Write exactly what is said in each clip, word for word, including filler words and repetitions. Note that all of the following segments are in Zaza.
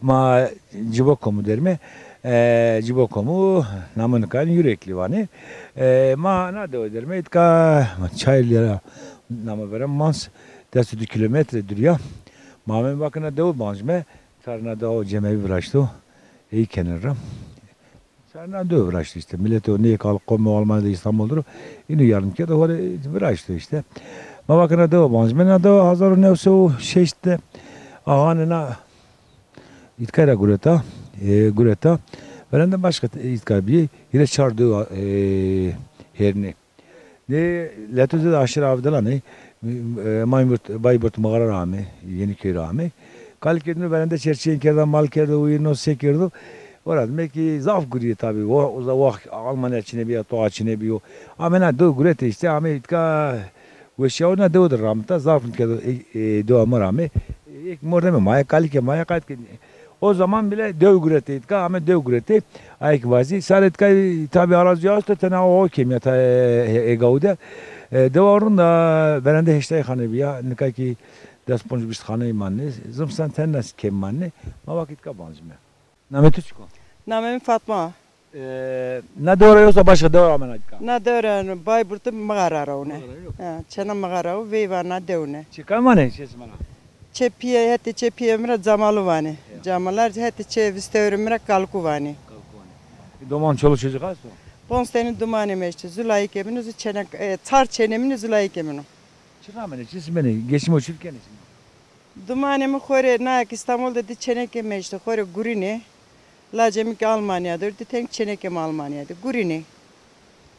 Ma Cibo Komu derme. E, Cibo Komu, namê nika Yürekli vanê. E, ma na dewe derme, itka ma çay lira name verem, Mans, des û di kilometre dûrî ya. Ma ame vakina dewe bancme, sarina dewe cemevi viraşto. Ey kenir ra. Sarina dewe viraşto işte. Millet o nê kal qomê Almanya de, İstanbul de ro, ino yardım kerdo, hore viraşto işte. Ma vakina dewe bancme, na dewe hazar û new sey û şeşt de ahanê na îtkay ra gureta, e, gureta. Verende başka îtkay bîyê. Hîrê çar dew, e, hêrnê. Nê leto zî de aşîr avidelanê. E, Mayburt, Bayburt Mağara ra amê, Yeniköy ra amê. Kalikê dino verende çerçîyên kerda, mal kerdo, uyir no se kerdo. Ora dime ki zaf gurîyê tabî. O, o za-, wax Almanya çinê bîya, toa çinê bîyo. Amê na dew gurete işte, amê îtka weşîyawo na dewe de ramita, zaf rind kerdo, e, e, dewa ma ra amê. Êk mordemê ma ya, kalikê ma ya, qayt ke. O zaman bile dew gurete îtka, ame dew gurete. Ayek vazî. Sarê îtka tabî arazî asto, tena o kêmîya ta, e, e, Egawî de. E, dewa rind a, verende heştay xane bîya, nika ki des ponc vîst xane manne. Zimistan tena kêm manne. Ma vak îtka bancime. Namê tu çik o? Namê mi Fatma. E, na dewe ra yosa başka dewe ra amena îtka? Na dewe ra Bayburt'u Mığara ra une. Mığara yok. Ha, çena Mığara u veyva na dewne. Çi kay manê çê sima ra? Çê pîyê, hetê çê pîyê mi ra Camalu vanê. Ya. Camalar, hetê çê vistewrê mi ra Kalku vanê. Kalku vanê. E, doman, çoluk çocuk asto? Ponc tenî dumanê mi eşte. Zu layikê min o, zu çenek, e, çar çênê min o, zu layikê min o. Çi ramenê, çi simenê, geçim o çi kenê sima? Dumanê mi xo rê, nayek İstanbul de di çênekê mi eşte, xo rê gurînê. Lacê mi ki Almanya de, di teng çênekê mi Almanya de. Gurînê.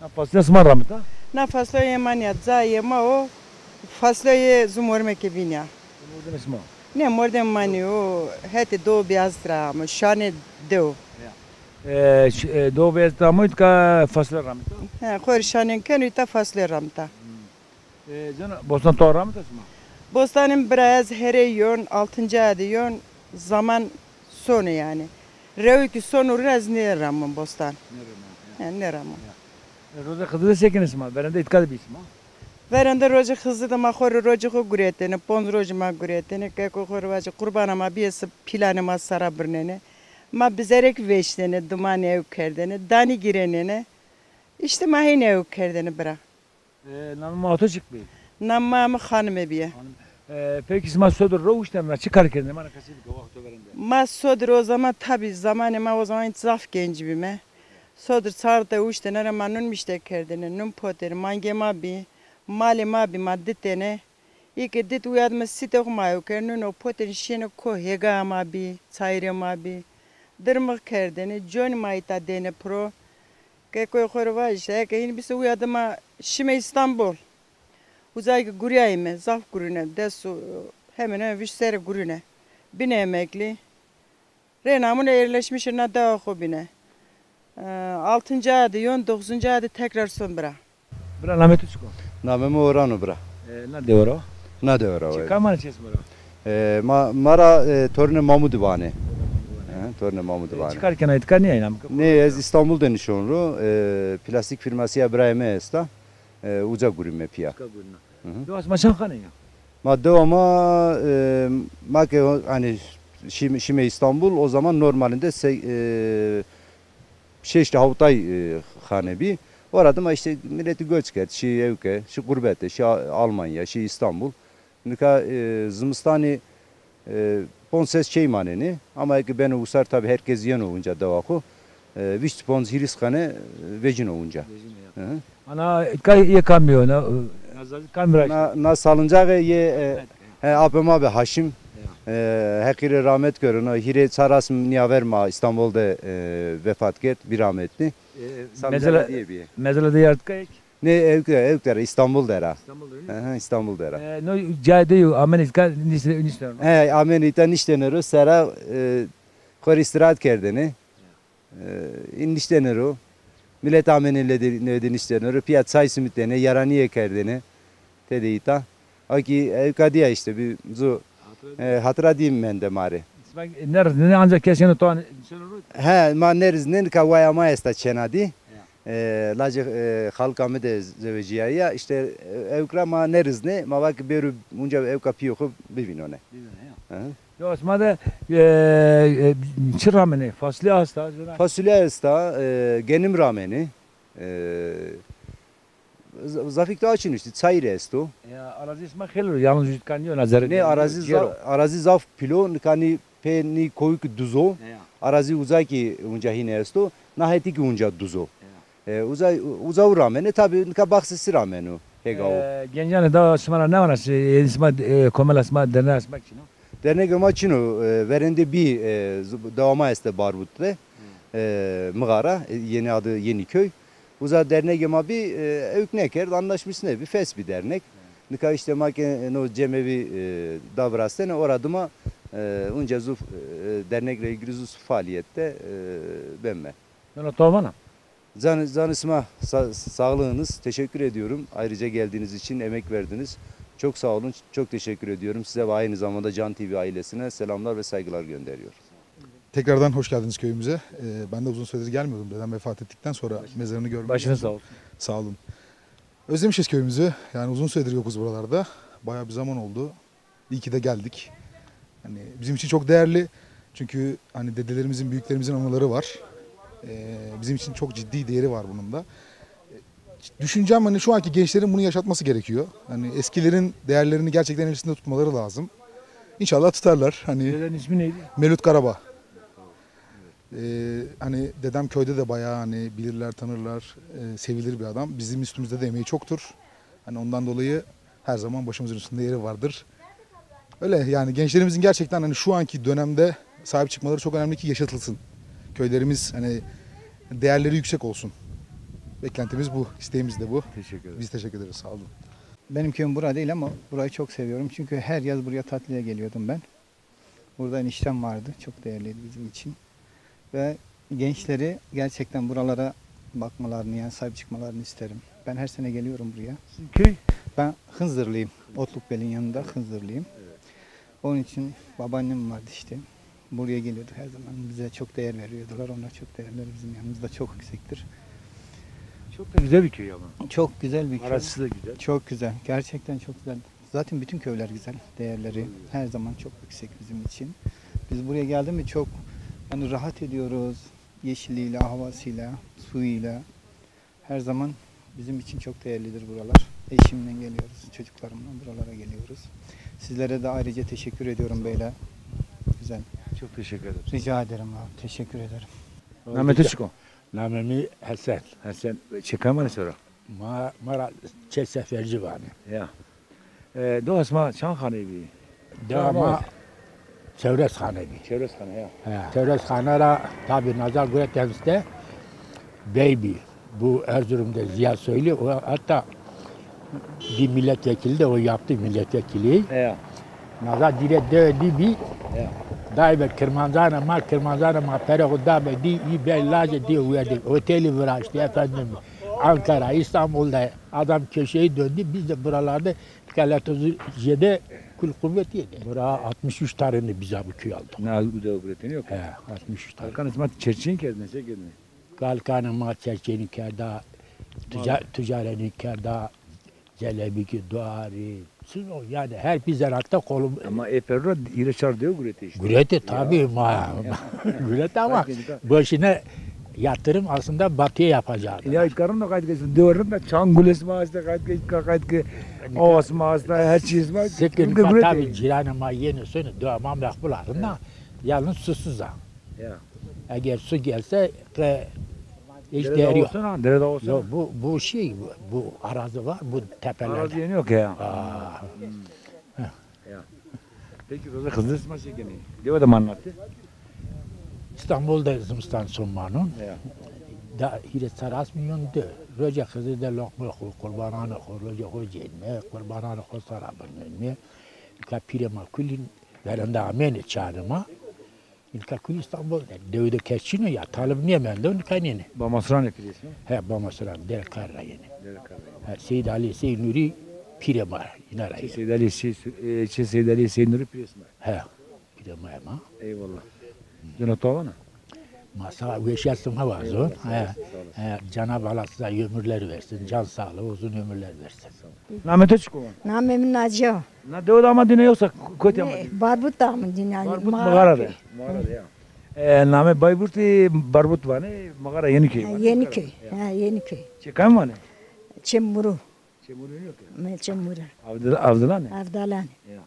Na fasulya sima ramita? Na fasulya yê ma nîya, cayê ma o, fasulya yê zu mormekê bîn ya. Mordemê sima? Nê, mordemê ma nîyo, hetê Doğu Beyazıt ra amo, şanê dew. Ya. E, ş-, e, Doğu Beyazıt ra amo, îtka fasulya ramita? He, xo rê şanên keno, îta fasulya ramita. Hmm. E, cena, bostan to ramita sima? Bostanê mi bira, ez herê yon, altıncı ayê de yon, zaman sono yanî. Rewi ki sono rê ez nêramon bostan. Nêramon, ya. He, nêramon. Ya. E, roza Xizirî de se kenê sima? Verende îtka de bî sima? Verende roza Xizirî de ma xo rê roca xo guretêne, ponc rojî ma guretêne, keko xo rê vajê qurbana ma bîyê se, pîlanê ma sera birnêne. Ma bizerek veşnêne, dumanî ew kerdêne, danî gîrenêne. Îşte ma hênî ew kerdêne bira. E, namê ma to çik bî? Namê ma mi Xanime bîye. Xanim. E, peki sima sodir ro uştena, çi kar kerdêne? Ma ra qesey bike, waxto verende. Ma sodir o zaman, tabî zamanê ma o zaman zaf genc bîme. Sodir çar de uştena ra ma nun mişte kerdêne, nun potêne, mangê ma bî, malê ma bî, ma ditêne. Î ke dit uya dime sîtê xo ma ew kerdêne, nun o potêne şîyêne ko, hêgaya ma bî, çayirê ma bî. Dirmix kerdêne, conî ma îta dêne piro. Kekoyê xo rê vajî, işte, eke hîn bîse uya dima şîme Îstanbul. Uca ki gurîyayîme, zaf gurîne, des û hemen hemen vîst serre gurîne. Bîne emeklî. Rê namune yerleşmişe na dewa xo bîne. E, altıncı ayê de yon, dokuzuncu ayê de tekrar son bira. Bira, namê tu çik o? Namê mi Orhan o bira. E, na dewe ra? Na dewe ra. Çi kay manê çê sima ra? E, ma, ma ra, e, torunê Mamudî vanê. He, torunê Mamudî vanê. E, çi kar kena, îtka nîya, îna mi ke? Nê, ez Îstanbul de nişon ro, e, plastik firmasîya birayê mi esta. E, uca gurîme pîya. Uca gurîna. Hı hı. Dewa sima çend xane ya? Ma dewa ma, e, ma ke, hani, şî-, şîme Îstanbul, o zaman normalinde se-, e, şeştî hawtay, e, xane bî. Ora dima işte miletî göç kerd. Şî ewke, şî qurbete, şî A-, Almanya, şî Îstanbul. Nika, e, zimistanî, e, ponc ses çêy manenê. Ama eke beno usar, tabî herkes yeno unca dewa xo. E, vîst ponc hîris xane, e, vecîno unca. Vecîno ya. Hı hı. Ana, ka-, yê kamî yo, na, na zazî kamî ra? Na, na salıncağê yê, e, he, apê ma bi Haşim. Ya. E, Heqî rê rahmet kero. No hîrê çar asm nîyaver ma Îstanbul de, e, vefat kerd, bî rahmetli. E, mezela, mezela de yardika ek? Nê, ewk, ewk der, Îstanbul der a. Îstanbul der a, nî? Hı hı, Îstanbul der a. E, no cayê de yo, amenê îtka nişte-, nişteno. He, amenê îta niştene ro, sera, e, xo rê îstîrahat kerdene. E, în niştene ro. Milet amenê lê de, lê de niştene ro. Pîya çay simitêne, yaranîye kerdêne. Tede îta. Akî ewka dîya işte, bî zu, e, hatira dî mende ma rê. Sima nêriznenê, ancak kes yeno to niştene ro? He, ma nêriznenê, nika waya ma esta çêna dî. Ya. E, lacê, e, xalika mi de zewecîyayî ya. İşte, e, ewk ra ma nêriznê, ma va ki bêro unca ewka pîyê xo bivînone. Bivînone ya. Hı hı. Ya, sima de, e, e, çi ramenê? Fasulye esta, zona? Fasulye esta, e, genim ramenê. E, z-, zafîk de açin işte, çayır esto. Ya, arazî sima xêl o, yalnız jütkan yo, nazarı. Ne, arazî za-, arazî zaf pîl o, nikanî pê nî koyuk duzo. Ya. Arazî uza ki unca hîne esto, na hetî ki unca duzo. Ya. E, uza, uza u ramene, tabi nika baxsê si rameno, hega o. E, gencanê da sima ra ne vana, e, sima, e, komela sima, derneğa sima çin o? Dernegê ma çin o, e, verênde bî, e, z-, dewama este Barbut de, e, Mixara, e, yeni adı Yeniköy. Uza dernegê ma bî, e, ewk nêkerd, anlaşmış nêbî, fes bî dernek. Nika işte ma ke no cemevî, e, da virastene, ora dima, e, unca zuf, e, dernek re ilgili zuf faaliyette, e, beme. Yola to vana? Can, canı sima sa-, sağlığınız. Teşekkür ediyorum. Ayrıca geldiğiniz için, emek verdiniz. Çok sağ olun. Çok teşekkür ediyorum. Size ve aynı zamanda Can T V ailesine selamlar ve saygılar gönderiyorum. Tekrardan hoş geldiniz köyümüze. Ee, ben de uzun süredir gelmiyordum. Dedem vefat ettikten sonra mezarını görmek Başınız sağ olsun. Sağ olun. Özlemişiz köyümüzü. Yani uzun süredir yokuz buralarda. Bayağı bir zaman oldu. İyi ki de geldik. Hani bizim için çok değerli. Çünkü hani dedelerimizin, büyüklerimizin anıları var. Ee, bizim için çok ciddi değeri var bunun da. Düşüncem hani şu anki gençlerin bunu yaşatması gerekiyor. Hani eskilerin değerlerini gerçekten el üstünde tutmaları lazım. İnşallah tutarlar. Hani Dedelerin ismi neydi? Mevlüt Karabağ. Ee, hani dedem köyde de bayağı hani bilirler, tanırlar, e, sevilir bir adam. Bizim üstümüzde de emeği çoktur. Hani ondan dolayı her zaman başımızın üstünde yeri vardır. Öyle yani gençlerimizin gerçekten hani şu anki dönemde sahip çıkmaları çok önemli ki yaşatılsın. Köylerimiz hani değerleri yüksek olsun. Beklentimiz bu, isteğimiz de bu. Teşekkür ederim. Biz teşekkür ederiz, sağ olun. Benim köyüm bura değil ama burayı çok seviyorum. Çünkü her yaz buraya tatile geliyordum ben. Burada eniştem vardı. Çok değerliydi bizim için. Ve gençleri gerçekten buralara bakmalarını, yani sahip çıkmalarını isterim. Ben her sene geliyorum buraya. Sizin köy? Ben Hınzırlıyım. Otlukbel'in yanında Hınzırlıyım. Onun için babaannem vardı işte. Buraya geliyordu her zaman. Bize çok değer veriyordular. Onlar çok değerli. Bizim yanımızda çok yüksektir. Çok da güzel bir köy ama. Çok güzel bir köy. Arası da güzel. Çok güzel. Gerçekten çok güzel. Zaten bütün köyler güzel. Değerleri her zaman çok yüksek bizim için. Biz buraya geldi mi çok hani rahat ediyoruz. Yeşiliyle, havasıyla, suyuyla. Her zaman bizim için çok değerlidir buralar. Eşimle geliyoruz, çocuklarımla buralara geliyoruz. Sizlere de ayrıca teşekkür ediyorum böyle güzel. Çok teşekkür ederim. Rica ederim abi, teşekkür ederim. Namê to çik o? Namê mi Hesen. Hesen, çê kam vanê sora? Ma, ma ra çê Seferci vanê. Ya. E, dewa sima çand xaneyî bî? Dewa ma çewres xane bî. Çewres xane ya. He, çewres xane ra tabî naza guretê mi de bey bî. Bu Erzurum de Ziya Soylu, o hatta bir milletvekili de o yaptı milletvekili. Ya. Naza dîre dewe dî bî. Ya. Dayê be kirmancanê ma, kirmancanê ma pere xo da be dî, î bey lacê dî, werdê otelî viraştî efendim. Ankara, İstanbul'da adam köşeyi döndü. Biz de buralarda Kalatozu jede kul kuvvetiye de. Bura altmış üç tarihinde bize bu köy aldık. Ne ude üreteni yok. He, altmış üç tarih. Kalkan hizmet çerçeğin kerdin, şey kerdin. Kalkanı ma çerçeğini kerda, tüca-, tücareni kerda, celebiki, duari, siz o, yani her bir zeraatta kolum. Ama eperra ire çar diyor gurete işte. Gurete tabii ma. Gurete ama boşuna yatırım aslında batıya yapacağız. Ya karın da kayıt geçsin. Diyorum da çan gülesi ma işte kayıt geçsin, kayıt geçsin. Ovası ma işte, her şey ma. Sıkın tabii ciranı ma yeni sönü. Dua ma meqbul aslında. Yalnız susuz ha. Ya. Eğer su gelse, e, hiç değeri yok. Olsun ha, derede olsun. Yok, bu, bu şey, bu, bu arazi var, bu tepelerde. Arazi yeni yok ya. Aa. Ya. Peki, roza Xizir sima şey kenî? Dewe de ma anlattı. İstanbul'da zimistan son manon. Ya. Da hire saras milyon de. Roca Xizir de lokma xo, kurbanan xo, roca xo cenme, kurbanan xo sara bırnenme. Ka pire ma kulin verende ameni çarıma. Îlka kul İstanbul de, dewe de kes çin o ya, talib nêmendo, nika nêne. Bamasranê pîrês mi? He, Bamasran, Derekarra yenê. Derekarra yenê. He, Seyd Ali, Seyd Nurî pîrê ma, îna ra yenê. Seyd Ali, Seyd, e, çê Seyd Ali, Seyd Nurî pîrês ma. He, pîrê ma ma. Eyvallah. Cino to vana? Masa weşîya sima wazo. He, he, Cenab-ı Allah size ömürler versin, can sağlığı, uzun ömürler versin. Namê to çik o? Namê mi Naciye o. Na dewe de ama dîne yoksa kotî ama dîne? Barbut de ama dîne. Barbut Mağara de. Mağara de ya. E, namê Bayburtî Barbut vanê, Mağara Yeniköy vanê. Yeniköy. Ha, Yeniköy. Çê kam vanê? Çê Muru. Çê Muru yok ya. Me Çê Muru. Avdil-, Avdilanê? Avdilanê. Ya.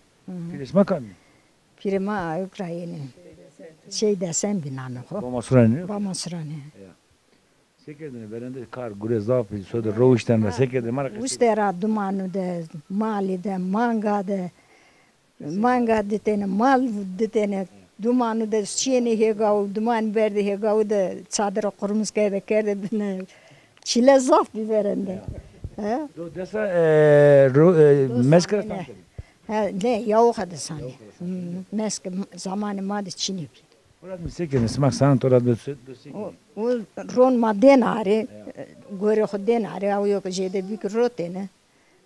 Pîrê sima kam î? Pîrê ma Ukrayinî. Şey Desen bî namê xo. Bama Suranî yok? Bama Suranî. Ya. Se kerdêne verênde kar gure zaf bî, so de rowişten ra se kerdêne ma ra qesey. Uste ra dumanu de, mali de, manga de, manga ditêne, mal ditêne, dumanu de şîyêne hêgawu, duman berdê hêgawu de çadira qurmuz kerdê, kerdê bine. Çile zaf bî verênde. He? Do desa, e, ro-, e, meske ra tam kerdê? He, ne, yawoxa de sanê. Meske zamanê ma de çinê bî. Orad mi se kerdêne, sima sanê, orad mi se, do se kerdêne? O, o ron ma dêne arê, gorê xo dêne arê, aw yo ke jêde bî ki rotêne.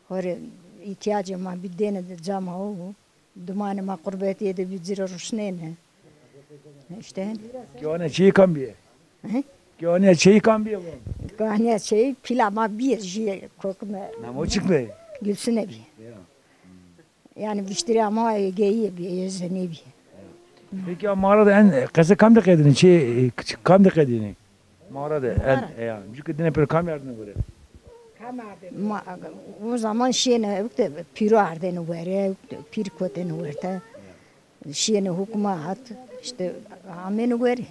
Xo rê îhtîyacê ma bî dêne de cama o, dumanê ma qurbetîye de bî ci rê ruşnêne. Îşte. Kewanîya çêyî kam bîye? He? Kewanîya çêyî kam bîye? Kewanîya çêyî pîla ma bîye, jîye kokime. Namo çik bî? Gülsüne bîye. Ya. Yanî viştirîya ma Egeyîye bîye, Êzenê bîye. Peki ya mağara de en qese kam de qedînê? Çê, e, kam de qedînê? Mağara de en, e, ya. Cuke dîne pêro kam ardêne were? Ma, o zaman şîyêne, ewk de pîro ardêne were, ewk de pîr kotêne werte. Şîyêne hukuma hat, îşte amêne were.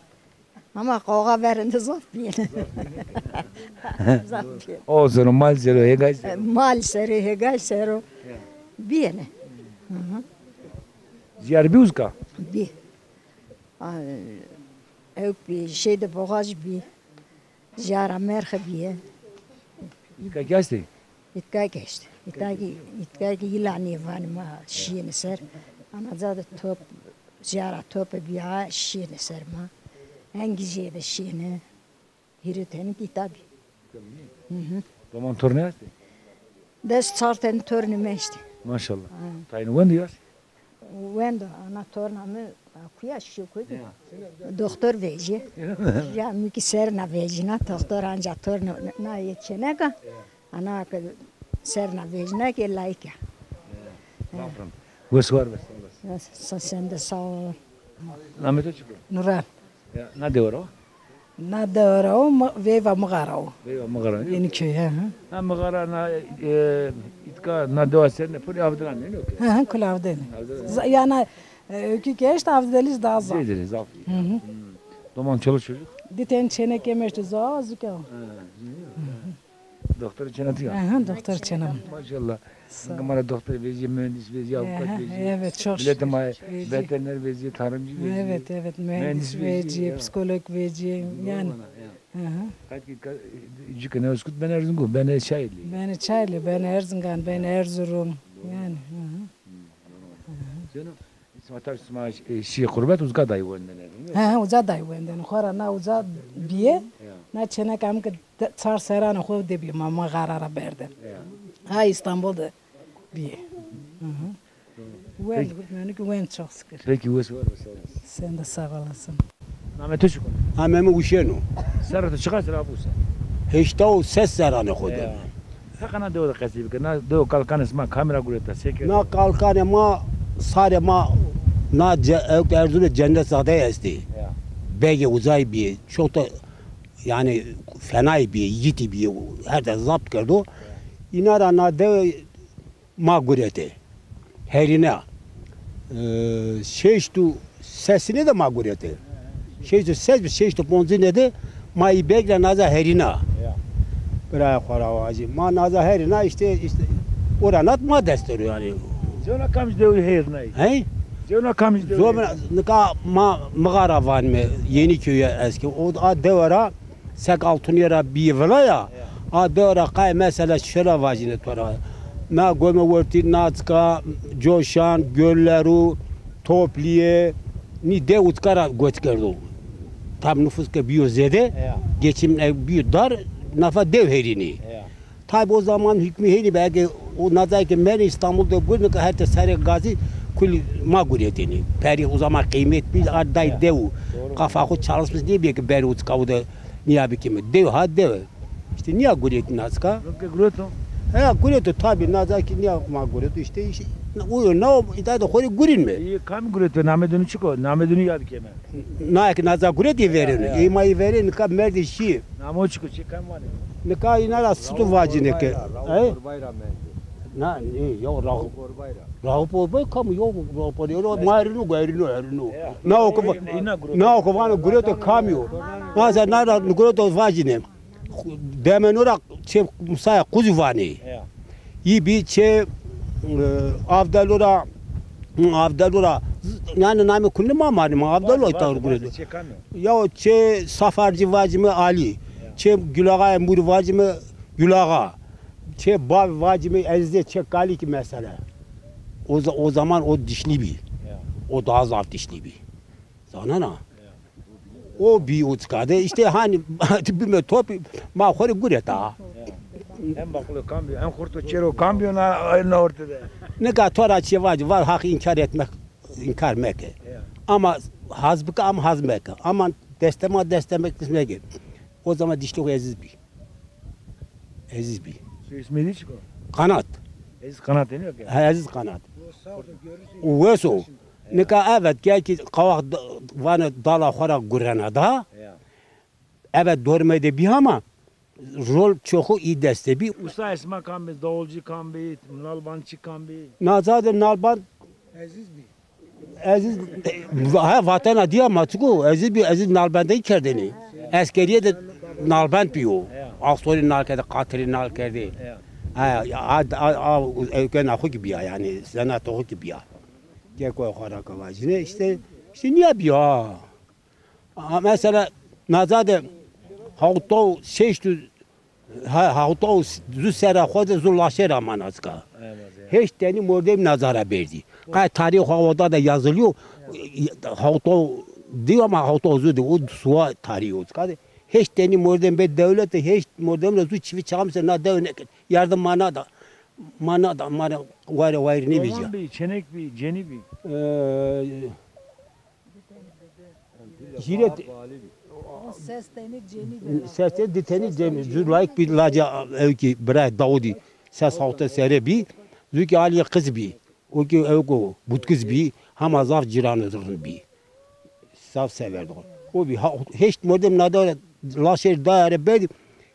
Ama qawxa verênde zaf bîyêne. Zaf bîyêne. O ser o, mal ser o, hêgay ser o. Mal ser o, hêgay ser o. Ya. Bîyêne. Hı hı. Zîyar bî uca? Bî. A, ewk bî, şey de boğaz bî. Zîyara merxe bîye. Îtka kî estê? Îtka kî estê. Îtka kî, îtka kî yîlanîye vanê ma şîyêne ser. Ana ca de top, zîyara tope bîya şîyêne ser ma. Engî jêde şîyêne. Hîrê tenî kî îta bî. Hı hı. Doman tornî estê? Des çar tenî tornê mi estê. Maşallah. Ha. Tayîne wendo ya? Wendo, ana torna mi, a, kuya şişo koy. Ya. Doktor vejî. Ya mi ki serna vejîna, doktor anca torna na yê çêneka. Ya. Ana ki serna vejîna ki layik ya. Ya. Aferin. Wes war be, sağ olasın. Ya, sa-, sen de sağ ol. Namê to çik o? Nuran. Ya, na dewe ra o? Na dewe ra o, Mı-, Veyva Mığara o. Veyva Mığara. Yeniköy, he, he. Na Mığara, na, e, îtka, na dewa serine pir Avdilanê, ne yok? He, he, kul Avdilanê. Avdilanê. Z-, yanî, e, ökü ki eşt Avdilanî daha zaf. Zêde zaf. Hı hı. Hmm. Doman, çoluk çocuk? Di tenî çênekê mi eşt, zoa, zuke o. Ha, zuke o. Doktor çêna to ya? Aha, doktor çêna mi. Maşallah. Sağ ol. Ma ra doktor vejîye, mühendis vejîye, avukat vejîye. Evet, çok şükür. Milletê ma veteriner vejîye, tarımcı vejîye. Evet, evet, mühendis vejîye, psikolog vejîye, yanî. Doğru bana, ya. Aha. Qet ki, ka-, cuke ne Eskut, ben Erzingan, ben Çayeli. Ben Çayeli, ben Erzingan, ben Erzurum. Doğru. Yanî, aha. Hı, doğru. Aha. Canım, Sima taş, sima, e, şî qurbet, uca dayî wendene, değil mi? He, he, uca dayî wendene. Xora na uca bîye, ya, na çêneka mi ki de-, çar serranê xo de bîye, ma, Mığara ra berde. Ya. Ha, İstanbul de bîye. Hı hı. Wend, gurbenî ki wend, çok şükür. Peki, wes war be, sağ olasın. Sen de sağ olasın. Namê to çik o? Namê mi Uşên o. Serra to çiqas ra buse? Heşta û ses serranê xo de. Ya. Heqa na dewe de qesey bike. Na dewe kalkanê sima kamî ra gureta, se kerd? Na kalkanê ma, sarê ma, na ce-, ewk Erzurumê Cennetzadeyi estê. Ya. Begê ucayî bîyê. Çok da, yanî, fenayî bîyê, yitî bîyê. Her de zapt kerdo. Ya. Îna ra na dewe ma gurete. Herîna. E, şeşt û sesine de ma gurete. Şeşt û ses, şeşt û poncine de ma î beg ra naza herîna. Ya. Birayê xo ra vajî. Ma naza herîna îşte, îşte o ra nat ma dest der o yanî. Zewna kamij dew herînay? Hey? Zewna kamij dew? Zewna, nika ma Mığara vanîme, Yeniköy'e eski. O a dewe ra Sek Altunîye ra bîyî vila ya. Ya. A dewe ra qay mesela şira vajîne to ra. Na Gome Wertî, Naçika, Coşan, Gölleru, Topliye, nî dew ucka ra göç kerdo. Tam nufus ke bîyo zêde, ya, geçim ev bîyo dar, nafa dew herînî. Ya. Tabî o zaman hukmî hênî be, eke o nazay ke merî Îstanbul de gurne ke hete serê gazî, Kul ma guretênî. Perî o zaman qîmet bî, a day dew. Doğru. Kafa xo çalışmış nêbîye ki berê uçka o de nîya bikîme. Dew ha dew. İşte nîya guretî nazika. Yok ki gureto. He, gureto tabi, nazaki nîya ma gureto işte, işte o na o îda de xo rê gurînme. İyi, kam gureto, namê dinu çik o? Namê dinu yad keme. Na ki naza guretî verêno. Ya, ya. Ê ma yê verê nika merdê şî. Namo çik o, çi kam vanê? Nika îna ra situ vacîne ke. Rauf Orbayra, Rauf Orbayra mendî. Na, ne, yo, Rauf. Rauf Orbayra. Rauf Orbay kam yo, Rauf Orbay. Yo, ma erîno, erîno, erîno. Ya. Na o ku va-, na o ku vano gureto kam yo. Vaza na ra gureto vacîne. Demeno ra çê Musaya Quzî vanê. Ya. Yî bî çê, e, Avdelo ra, Avdelo ra, yanî namê kulî ma manî ma, Avdelo ita gureto. Ya o çê Safarcî vacîme Alî. Ya. Çê Gulaxayê Mûrî vacîme Gulaxa. Çê Bav vacîme Ezîzê, çê Kalîkî mesela. O za-, o zaman o dişlî bî. Ya. O daha zaf dişlî bî. Zanena? Ya. O bî uçka de. İşte hani bîme top, ma xo rê gureta. Ya. En baklı kam bî, en xurto çêro kam bî na, na orte de. Nika to ra çê vacî, va haq inkar etmek, inkar meke. Ya. Ama haz bike, ama haz meke. Ama destema destemek meke. O zaman dişlî xo Ezîz bî. Ezîz bî. Soy ismê dî çik o? Kanat. Ezîz Kanat deniyor ki. Ha, Ezîz Kanat. O wes o. Nika evet, gel ki qawaq d-, vane dala xo ra gurena da. Ya. Evet, dorme de bî ama rol çoxu î dest de bî. Usta esma kam bî, davulcî kam bî, nalbandçî kam bî? Naza de nalband Ezîz bî. Ezîz, ha, vatena dîya ma çik o, Ezîz bî, Ezîz nalbendeyî kerdêne. Eskerîye de nalbend bîyo. Axsorî nal kerdê, qatirî nal kerdê. Ha, ya, a, a, a, ewkena xo kî bîya, yanî zenata xo kî bîya. Keko xo ra ke vacîne, işte, işte nîya bîya. A, mesela, naza de hawto şeşt û, ha, hawto û zu serra xo de zu laşê ra ma nazika. Heşt tenî mordem naza ra berdî. Qay tarîxê xo oda de yazılıyor. Hawto diyor ama hawto zu de o suwa tarîxê o de. Heşt tenî mordem be dewlete, heşt mordem ra zu çivi çağımse na dew neket. Yardım ma nada. Ma nada, ma ra wayre wayre nêvecîya. Doman bî, çenek bî, cenî bî. Ee, Jîret ses tenî cenî de. Ses tenî, di tenî cenî. Zu layik bî, laca ew kî birayê Dawudî ses hawte serre bî. Zu kî alîyê qiz bî. O kî ew ko butkiz bî. Hema zaf cîranê rind bî. Zaf severdi xo. O bî, ha, heşt mordem nada laşê dayare berdî.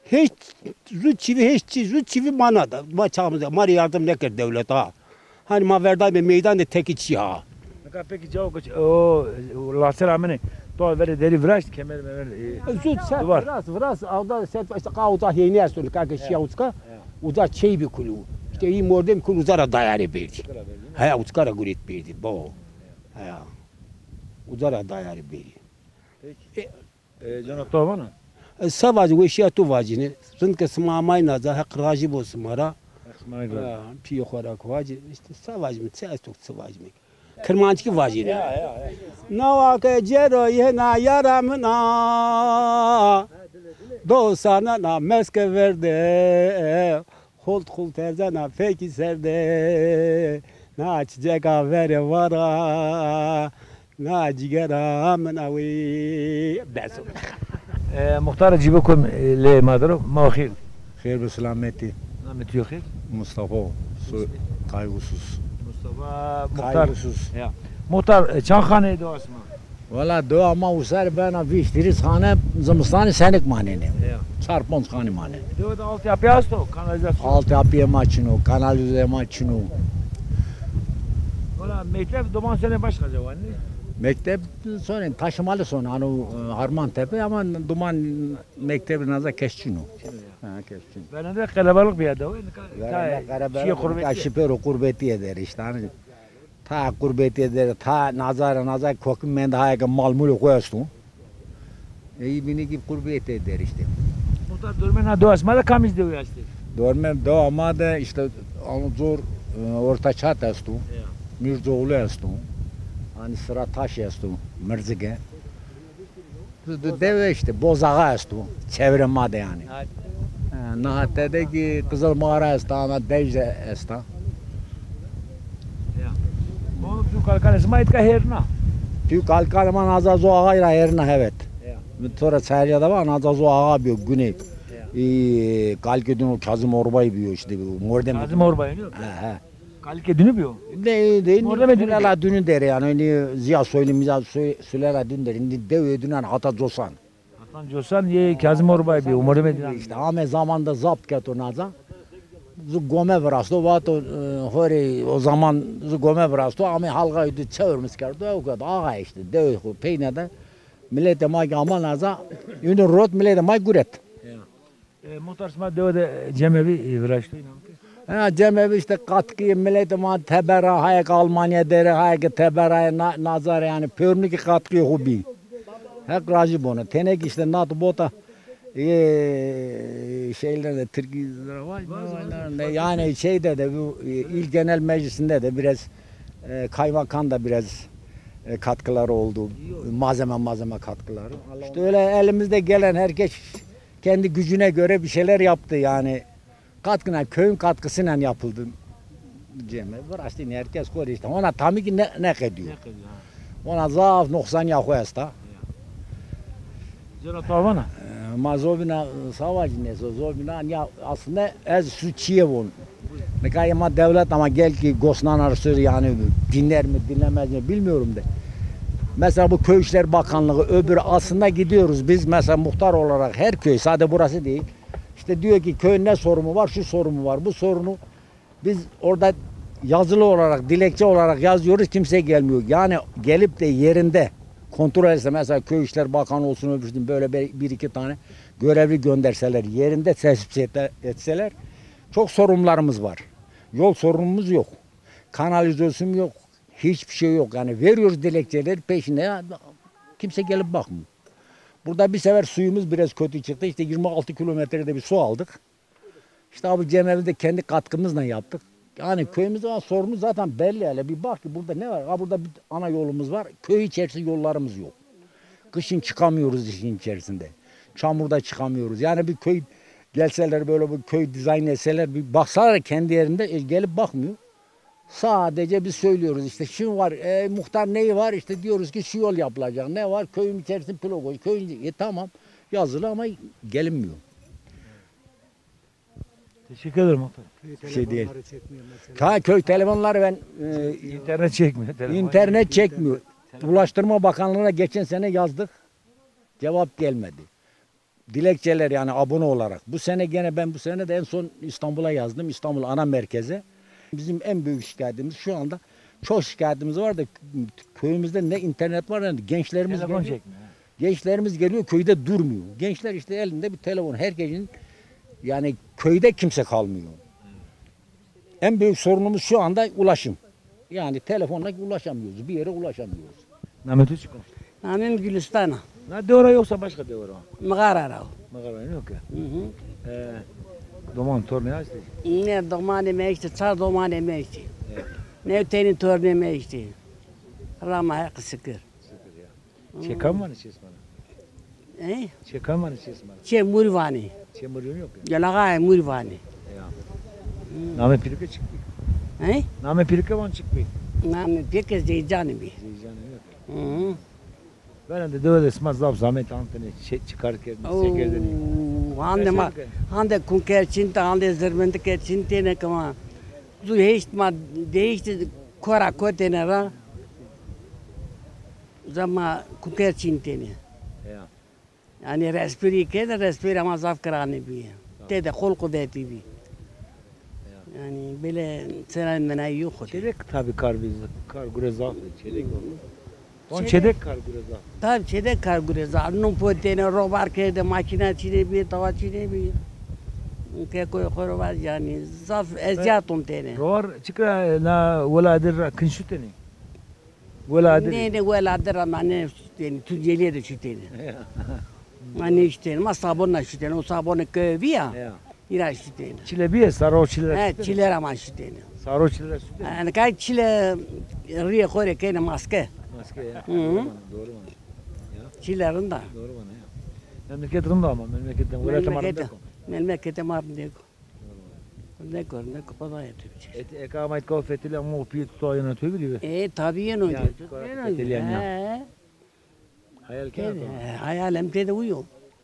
Heşt zu çivî, heşt çi, zu çivî ma nada. Ma çağımızda, ma rê yardım nêkerd dewlet ha. Hani ma verdayme meydan de tekî çî ha. Nika peki cawok o, o laser amene, to verê derî viraşt, kemer memer, e, zu ser duvar. Viras, viras, avda ser, işte, qa uca heyni esto, nika ke şiya uca, uca çey bi kulu. İşte î mordem kul uca ra dayare berdî. Uca ra berdî, ne? He, uca ra guret berdî, bo. He. Uca ra dayare berdî. Peki. E, E, cana to vana? E, se vacî, weşîya to vacîne. Rind ke sima amay naza, Heq rajî bo sima ra. Heq sima ra. Ha, pîyê xo ra ke vacî, îşte se vacîme, çi esto ke çi vacîme. Kirmanckî vacîne. Ya, ya, ya. Nawa ke cero yena yara min a, do sanena meske verde. Xult xult erzena fekî ser de, na çîçeka verê vara, na cîgera min a wî. Bes o. E, muxtar cî bikum, e, lê ma diro, ma xêr. Xêr bi selametî. Namê to yo xêr? Mustafa, so-, Kaygusuz. Mustafa Muxtar. Kaygusuz. Ya. Muxtar, e, çand xaneyê dewa sima? Wela dewa ma usar bena vîst hîris xane, zimistanî senik manenê. Ya. Çar ponc xanî manenê. Dewa de altyapı esto, kanalizasyon? Altyapıyê ma çin o, kanalizasyon ma çin o. Wela mekteb doman sonê başka cawan, ne? Mekteb sonê, taşımalı sonê, ano, e, Harman Tepe ama doman mekteb naza kes çin o. Çin o ya. Ha, kes çin. Verende qelebalix bîya dewa, nika verende qelebalix, şîye qurbetîye. Şipero qurbetîye der işte, hani ta qurbetîye der, ta nazara, nazar kokim mende, haya ke mal mulê xo esto. Ey bînî kî qurbetîye der işte. Muxtar, dormê na dewa sima de kamî zî dewe estê? Dormê dewa ma de işte, ano zor, e, Orta Çat esto. Ya. Mirzoğlu esto. Hani Sıra Taş esto, Mirzike. Dewe işte, Bozaxa esto, çevrê ma de yanî. Ha. Ha, na tede kî Qizil Mağara esta, ana dej de esta. Ya. Oğlum, tu kalkanê sima îtka hêrna? Tu kalkanê ma naza zo axay ra hêrna, evet. Ya. Mi to ra çayirca de va, naza zo axa biyo, gunê. Ya. Î, kalkê dino Kazım Orbay biyo işte, bu mordem. Kazım Orbay, yok? He, he. Kalkê dino biyo? De, de, Mordemê dino biyo. Sulela dino dere yani, hani ziya soylu miza soy, sulela dino dere. Şimdi dew ödünen hata cosan. Hasan Cosan yê Kazım Orbay bî, Umurê mi dînan. İşte ame zamanda zapt keto naza. Zu gome virasto, vato, e, hori o zaman zu gome virasto, ame halga du çevirmiş kerdo, o kadar ağa işte, dewe xo peyne de, milete ma ki ama naza, yunun rot milete ma guret. Ya. E, muhtar, sima dewe de cemevî, e, viraşto, inan ki? Ha, cemevî işte katkı, millet ma tebera, hayek Almanya dere, hayek tebera, na-, nazar yani, pörnü ki katkı xo bî. Heq razı bona. Tenek işte nat bota, e, şeyler de, Türkiye var, ne var, ne, yani şeyde de, bu, e, il genel meclisinde de biraz, e, kaymakam da biraz, e, katkıları oldu. Malzeme, malzeme katkıları. İşte öyle elimizde gelen herkes kendi gücüne göre bir şeyler yaptı yani. Katkına, köyün katkısıyla yapıldı. Cemevî viraştî, herkes xo rê işte. Ona tamî ki ne, ne qediyor. Ne qediyor, ha. Ona zaf noxsanîya xo esta. Ya. Cera tavana? E, ma zobîna savaş neyse, zobîna ya aslında ez su çiye von. Nika ma devlet ama gel ki gosnanar sor yani dinler mi dinlemez mi bilmiyorum de. Mesela bu Köy İşler Bakanlığı öbür aslında gidiyoruz biz mesela muhtar olarak her köy sade burası değil. İşte diyor ki köyün ne sorunu var, şu sorunu var, bu sorunu biz orada yazılı olarak, dilekçe olarak yazıyoruz, kimse gelmiyor. Yani gelip de yerinde kontrol etse mesela Köy İşler Bakanı olsun öbürsün böyle bir, bir iki tane görevli gönderseler, yerinde tespit etse- etseler çok sorunlarımız var. Yol sorunumuz yok. Kanalizasyon yok. Hiçbir şey yok. Yani veriyoruz dilekçeleri peşine ya, kimse gelip bakmıyor. Burada bir sefer suyumuz biraz kötü çıktı. İşte yirmi altı kilometrede bir su aldık. İşte abi Cem evinde kendi katkımızla yaptık. Yani köyümüzde olan sorunu zaten belli hele. Bir bak ki burada ne var? Ha burada bir ana yolumuz var. Köy içerisi yollarımız yok. Kışın çıkamıyoruz işin içerisinde. Çamurda çıkamıyoruz. Yani bir köy gelseler böyle bir köy dizayn etseler bir baksalar kendi yerinde e, gelip bakmıyor. Sadece biz söylüyoruz işte şu var, e, muhtar neyi var işte diyoruz ki şu yol yapılacak. Ne var? Köyün içerisinde pilot koy. Köyün, e, tamam yazılı ama gelinmiyor. Teşekkür ederim muhtar. Bir şey değil. Telefonları çekmiyor mesela. Ha, köy telefonları ben e, İnternet çekmiyor. Telefon. İnternet çekmiyor. Telefon. Ulaştırma Bakanlığı'na geçen sene yazdık. Cevap gelmedi. Dilekçeler yani abone olarak. Bu sene gene ben bu sene de en son İstanbul'a yazdım. İstanbul ana merkeze. Bizim en büyük şikayetimiz şu anda çok şikayetimiz var da köyümüzde ne internet var ne gençlerimiz Telefon geliyor. Çekmiyor, ha. Gençlerimiz geliyor köyde durmuyor. Gençler işte elinde bir telefon. Herkesin yani köyde kimse kalmıyor. En büyük sorunumuz şu anda ulaşım. Yani telefonla ulaşamıyoruz. Bir yere ulaşamıyoruz. Namê tu çik o? Namê mi Gulîstan a. Na dewe ra yoksa başka dewe ra? Mixara ra o. Mixara ra, yok ya. Hı hı. E, doman tornê estê? Nê, domanê mi estê, çar domanê mi estê. Evet. New tenî tornê mi estê. Rama Heqî şikir. Şikir ya. Çê kam vanê çê sima ra? E? Çê kam vanê çê sima ra? Çê Murî vanê. Çê Murî yok ya. Gelaxayê Murî vanê. Ya. Namê pîrike çik bî? E? Namê pîrike van çik bî? Namê pîrike Zeycanî bî. Zeycanî yok ya. Hı hı. Verên de dewe de sima zaf zahmet antêne, çi, çi kar kerdêne, se kerdêne? Oo, hande ma, hande kunker çîntê, hande zirmindike çîntêne ke ma. Zu heşt ma, de heşt kora kotêne ra. Zama kuker çîntêne. Ya. Yanî respirî kêne, respirî ama zaf kirane bîye. Tamam. Tede qol quvetî bî. Ya. Yanî bêle sera menayî yo xo de. Çêdek tabî kar bî, kar gure zaf bî, çêdek o. Ton çêdek kar gure zaf. Tabî çêdek kar gure zaf. Nun potêne, robar kerde, makîna çînê bîye, tawa çînê bîye. Kekoyê xo ro vaj yanî zaf ezîyat ontêne. Robar çik ra na wela dir ra kin şutêne? Wela dir. Nê, nê, wela dir ra ma nêşutêne, Tuncelîye de şutêne. Ya. Ma nêşutêne, ma sabonna şutêne, o sabonê kewê bîya, ya, îra şutêne. Çile bîye, saro çile ra şutêne? He, çile ra ma şutêne. Saro çile ra şutêne? Yanî kay çile rîyê xo rê kêne maske. Maske ya. Hı hı. Doğru vana, doğru vana. Ya. Çile rind a. Doğru vana ya. Memleket rind a ama, memleket, welatê ma rindek o. Memleketê ma rindek o. Doğru vana. Ne kor, ne kor, Xwedayê tu biçe. Et, eka ama itka o fetelî ama o pîyê tu to yena tu bî? E, tabii yeno. Ya, yeno. Fetelî ya. He. Hayal kena to? He, hayal hem tede uyo.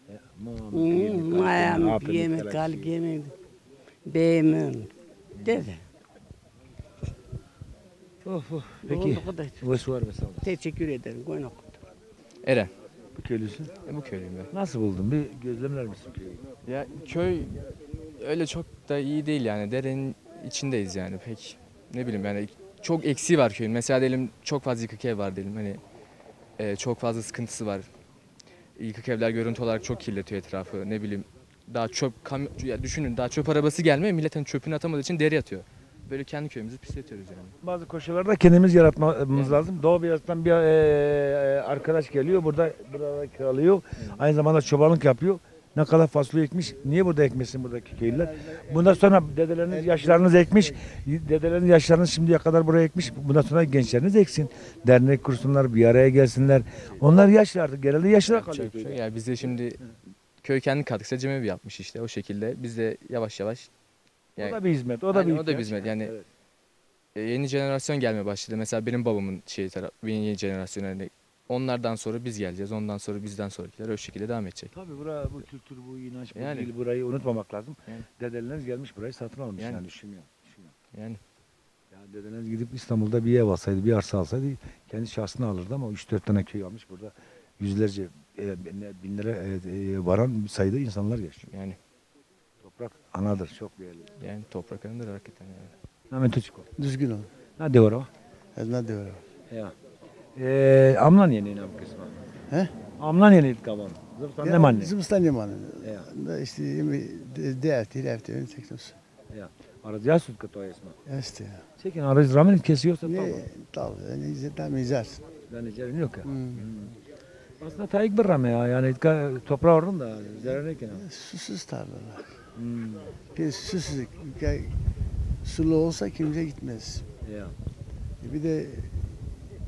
Ya, ma, hmm, ma ya, pîyê mi, kalikê mi, bê mi. Tede. Of, of. Peki. Wes war ve sağ ol. Teşekkür ederim. Goyna kut. Eren. Bu köylüsün. E, bu köylüyüm ben. Nasıl buldun? Bir gözlemler misin köyü? Ya, köy öyle çok da iyi değil yani. Derenin içindeyiz yani. Pek, ne bileyim yani, çok eksiği var köyün. Mesela diyelim çok fazla yıkık ev var diyelim. Hani, e, çok fazla sıkıntısı var. Yıkık evler görüntü olarak çok kirletiyor etrafı. Ne bileyim, daha çöp kam-, ya düşünün, daha çöp arabası gelmiyor. Millet hani çöpünü atamadığı için dereye atıyor. Böyle kendi köyümüzü pisletiyoruz yani. Bazı koşullarda kendimiz yaratmamız lazım. Doğu Beyazıt'tan bir, e, arkadaş geliyor, burada, burada kiralıyor. Aynı zamanda çobanlık yapıyor. Ne kadar fasulye ekmiş, niye burada ekmesin buradaki köylüler? Bundan sonra dedeleriniz, yaşlarınız ekmiş, dedeleriniz, yaşlarınız şimdiye kadar buraya ekmiş. Bundan sonra gençleriniz eksin. Dernek kursunlar, bir araya gelsinler. Onlar yaşlı artık, genelde yaşlılar kalıyor. Yapacak bir şey yok. Ya biz de şimdi köy kendi katkısı cemevi yapmış işte o şekilde. Biz de yavaş yavaş. O da bir hizmet, o da bir ihtiyaç. Yani o da bir hizmet yani. Evet. E, yeni jenerasyon gelmeye başladı. Mesela benim babamın şeyi tarafı, yeni, yeni jenerasyon yani onlardan sonra biz geleceğiz. Ondan sonra bizden sonrakiler o şekilde devam edecek. Tabii bura, bu kültür, bu inanç, bu dil, burayı unutmamak lazım. Yani. Dedeleriniz gelmiş burayı satın almış yani, düşünüyor. Düşünüyor. Yani. Ya dedeleriniz gidip İstanbul'da bir ev alsaydı, bir arsa alsaydı kendi şahsına alırdı ama üç dört tane köy almış burada yüzlerce, e, binlere, e, e, varan sayıda insanlar yaşıyor. Yani. Toprak anadır, çok değerli. Yani toprak anadır hakikaten yani. Namê to çik o? Duzgin o. Na dewe ra? Ez na dewe ra. Ya. E, amnan yenê îna qisma? He? Amnan yenê îtka van? Zivistan nêmanê? Zivistan nêmanê. Ya. Da işte yeme de, de hafte, hîrê hafte teknos. Ya. Arazîya sud ke to esma? Estê ya. Çekin arazî ramenê kesî yoksa tav? Nê, tav. Yanî tam îzar. Yanî îzar yok ya. Hmm. Aslında tayik bir rame ya. Yani ka-, toprağı orada da zarar ne ki? Susuz tarlalar. Hmm. Pek susuz. Sulu olsa kimse gitmez. Ya. E, bir de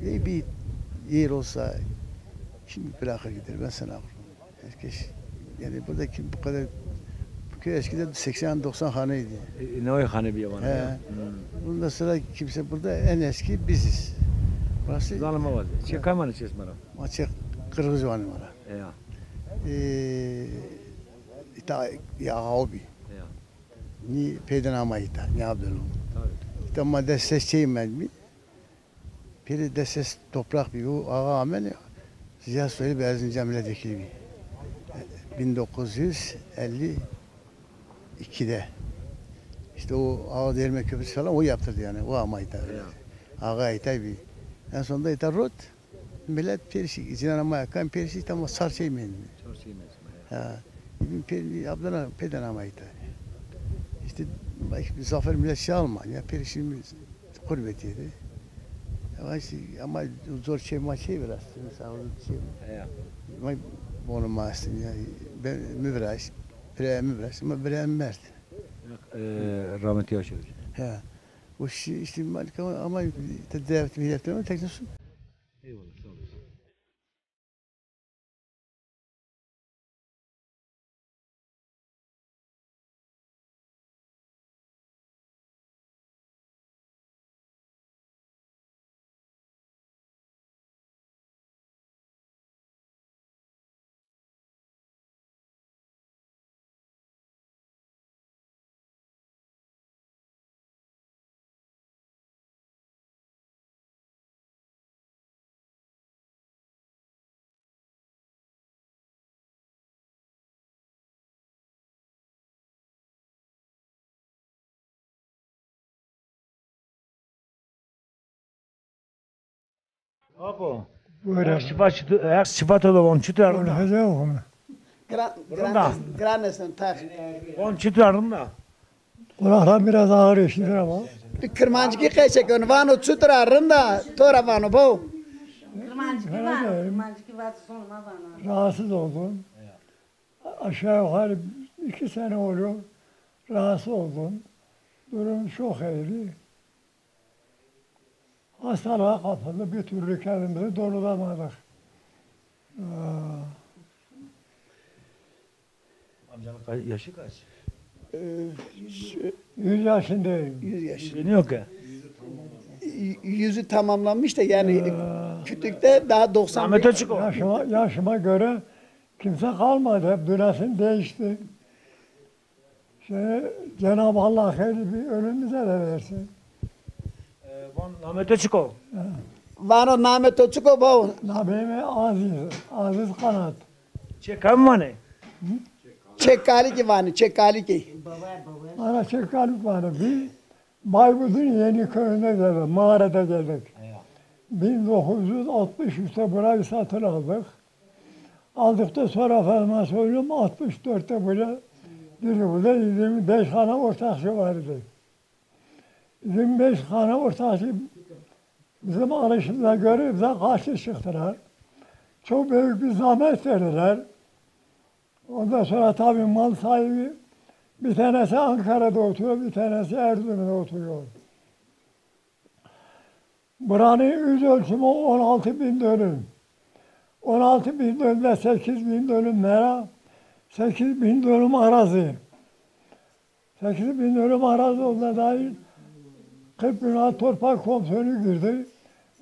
ne bir yer olsa kim bırakır gider? Ben sana Herkes, yani buradaki bu kadar, bu köy eskiden seksen doksan haneydi. E, e, ne o hane bir yaban? He. Hmm. Bundan sonra kimse burada en eski biziz. Burası. Zanıma var. Çekay manı çesmara. Maçı Kırgız vanı var. Ya. E, ita ya abi. Ya. Ni peyden ama ita, ni abdelo. Tabii. İta ma de ses çeymen mi? Pêrê des ses topraq bî. O axa amenê, Ziya Soylu bi Erzincan milletvekili bî. Bin dokuz yüz elli ikide. İşte o Ağa Değirmen Köprüsü falan o yaptırdı yani. O ama ita. Ya. Axa ita bî. En sonunda ita rot. Millet pêrişî, cinan ama kan pêrişî tam sar şey mi? Sar şey mi? Ha. Bin pê-, abdana pêden ama ita. İşte bak, zafer millet şey alma. Ya pêrişî Qurbetî de. Ama şey, ama zor şey ma şey biraz. Mesela o şey. Ya. Ma bono ma astin ya. Ben mi biraz, bire mi biraz, ama bire mi mert. E, rahmetli yaşıyor. He. O şey işte malika ama te devlet milletlerine teknisun. Eyvallah, sağ olasın. Apo. Buyurun. Şifa çitu-, e, şifa to do von çitu arında? Hede okum. Gran, gran, gran esin tak. Von çitu arında? Kulaklarım biraz ağrıyor şimdi ama. Bir Kırmancıki qesey keno, vano çitur a, rind a, to ra vano bo. Kırmancıki var, Kırmancıki var, sonra vano. Rahatsız oldum. Aşağı yukarı iki sene oluyor. Rahatsız oldum. Durum çok iyiydi. Hastalığa kapıldı. Bir türlü kendimizi doğrulamadık. Aa. Amcanın ka-, yaşı kaç? Yüz yaşındayım. Yüz yaşında. Beni yok ya. Y- Yüzü tamamlanmış da yani kütükte daha doksan Namê to çik o? Yaşıma, yaşıma göre kimse kalmadı. Hep dönesim değişti. Şimdi Cenab-ı Allah hayırlı bir ölüm bize de versin. E, van namê to çik o? Vano namê to çik o bawo? Namê mi Aziz, Aziz Kanat. Çê kam vanê? Çê Kalikî vanê, Çê Kalikî. Bana Çê Kalik vanê. Biz Bayburt'un Yeniköy'ünde geldik, mağarada geldik. Bin dokuz yüz altmış üçte burayı satın aldık. Aldıktan sonra efendime söyleyeyim, altmış dörtte buraya girdik. Burada yirmi beş tane ortakçı vardı. Yirmi beş tane ortakçı bizim alışımıza göre bize karşı çıktılar. Çok büyük bir zahmet verdiler. Ondan sonra tabii mal sahibi bir tanesi Ankara'da oturuyor, bir tanesi Erzurum'da oturuyor. Buranın yüz ölçümü on altı bin dönüm. On altı bin dönümde sekiz bin dönüm mera, sekiz bin dönüm arazi. Sekiz bin dönüm arazi olduğuna dair kırk bin lira torpaq komisyonu girdi.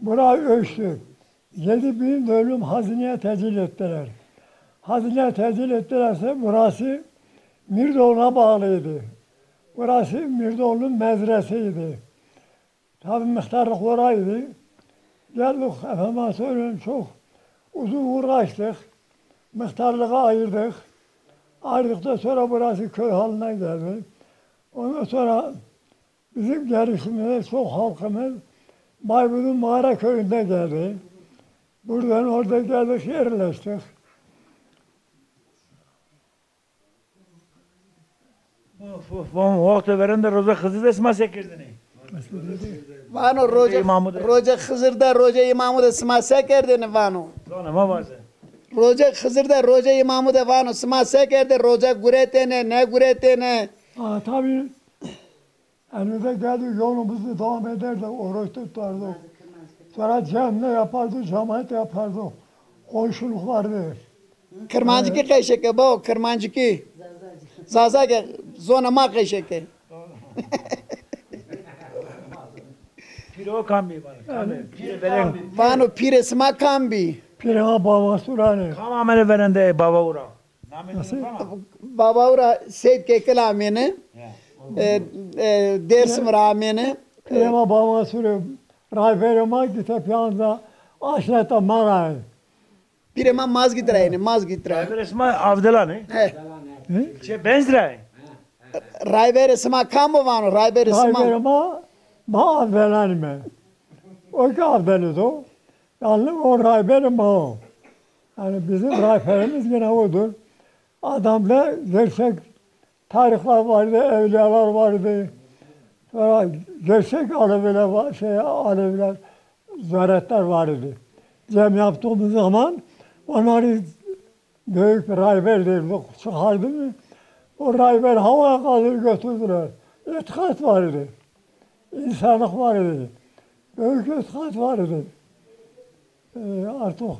Bura ölçtü. Yedi bin dönüm hazineye tecil ettiler. Hazineye tecil ettilerse burası Mirdoğlu'na bağlıydı. Burası Mirdoğlu'nun mezresiydi. Tabi muhtarlık oraydı. Geldik, efendime söyleyeyim, çok uzun uğraştık. Muhtarlığı ayırdık. Ayırdıktan sonra burası köy haline geldi. Ondan sonra bizim gelişimizde çok halkımız Bayburt'un Mağara köyünde geldi. Buradan orada geldik, yerleştik. Of, of, van wexto verên de roza Xizir de sima se kerdêne? Vano roca, Îmamû de. Roca Xizir de, roca Îmamû de sima se kerdêne vano. Zana ma vaze. Roca Xizir de, roca Îmamû de vano sima se kerdê, roca guretêne, ne guretêne? Aa, tabii. Elimize geldi, yolumuzu devam eder de oruç tutardık. Sonra cemle yapardık, cemaat yapardık. Komşuluk vardı. Kirmancikî qey şeke bao, Kirmancikî. Zazakî, zona ma qey şeke. Pîrê o kam bî vano? Kam bî? Pîrê verên. Vano pîrê sima kam bî? Pîrê ma Bava Sûran ê. Kam amêne verên de Bava Ura? Nasıl? Baba ura Seyîd Kekil amêne. E, e, Dêrsim ra amêne. Pîrê ma Bava Sûre, rayverê ma gite piyanza aşreta ma ra. Pîrê ma Mazgît ra êne, Mazgît ra. Rayverê sima Avdelan ê? He. Çê Benz ra ê? Rayverê sima kam o vano? Rayverê sima. Rayverê ma, ma Avdelan îme. O ki Avdelan o. Yani o rayverê ma o. Yani bizim rayverimiz yine odur. Adamda gerçek tarihler vardı, evliyalar vardı. Sonra gerçek Aleviler var, şey, Aleviler, ziyaretler vardı. Cem yaptığımız zaman onları büyük bir rayver derdik, çıkardı mı? O rayver havaya kaldırıp götürdüler. İtikat vardı. İnsanlık vardı. Büyük itikat vardı. E, artık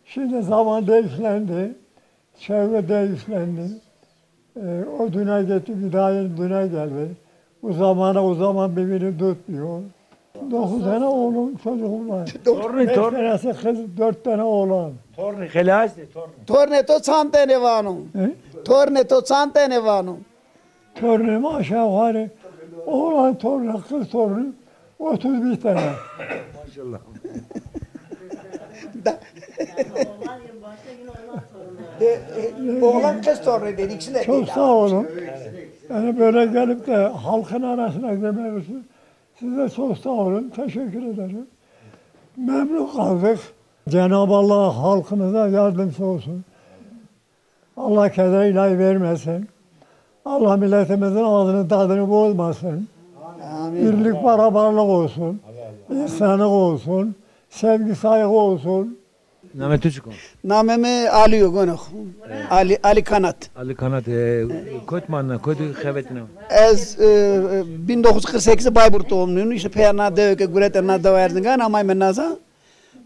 şimdi zaman değişlendi. Çevre değişlendi. E, o düne gitti, bir daha yeni düne geldi. Bu zamana o zaman birbirini tutmuyor. Dokuz tane oğlum, çocuğum var. Torni, beş tanesi kız, dört tane oğlan. Torni, xelê aştê, torni. Tornê to çand tenê vano? He? Tornê to çand tenê vano? Torunum aşağı yukarı oğlan torunu, kız torunu otuz bir tane. Maşallah. Da- E, e, oğlan kız torunu dedi, ikisi de. Çok sağ olun. Yani böyle gelip de halkın arasına girmek için size çok sağ olun. Teşekkür ederim. Memnun kaldık. Cenab-ı Allah halkımıza yardımcı olsun. Allah keder ilahi vermesin. Allah milletimizin ağzının tadını bozmasın. Amin. Birlik beraberlik olsun. İnsanlık olsun. Sevgi saygı olsun. Namê tu çik o? Namê mi Ali yo, gono. Ali, Ali Kanat. Ali Kanat, e, kot manena, kot xebetîna? Ez, e, e, bin dokuz yüz kırk sekiz Bayburt doğumluyum. İşte peyana dewe ke gurete na dewe Erzingan, amay me naza.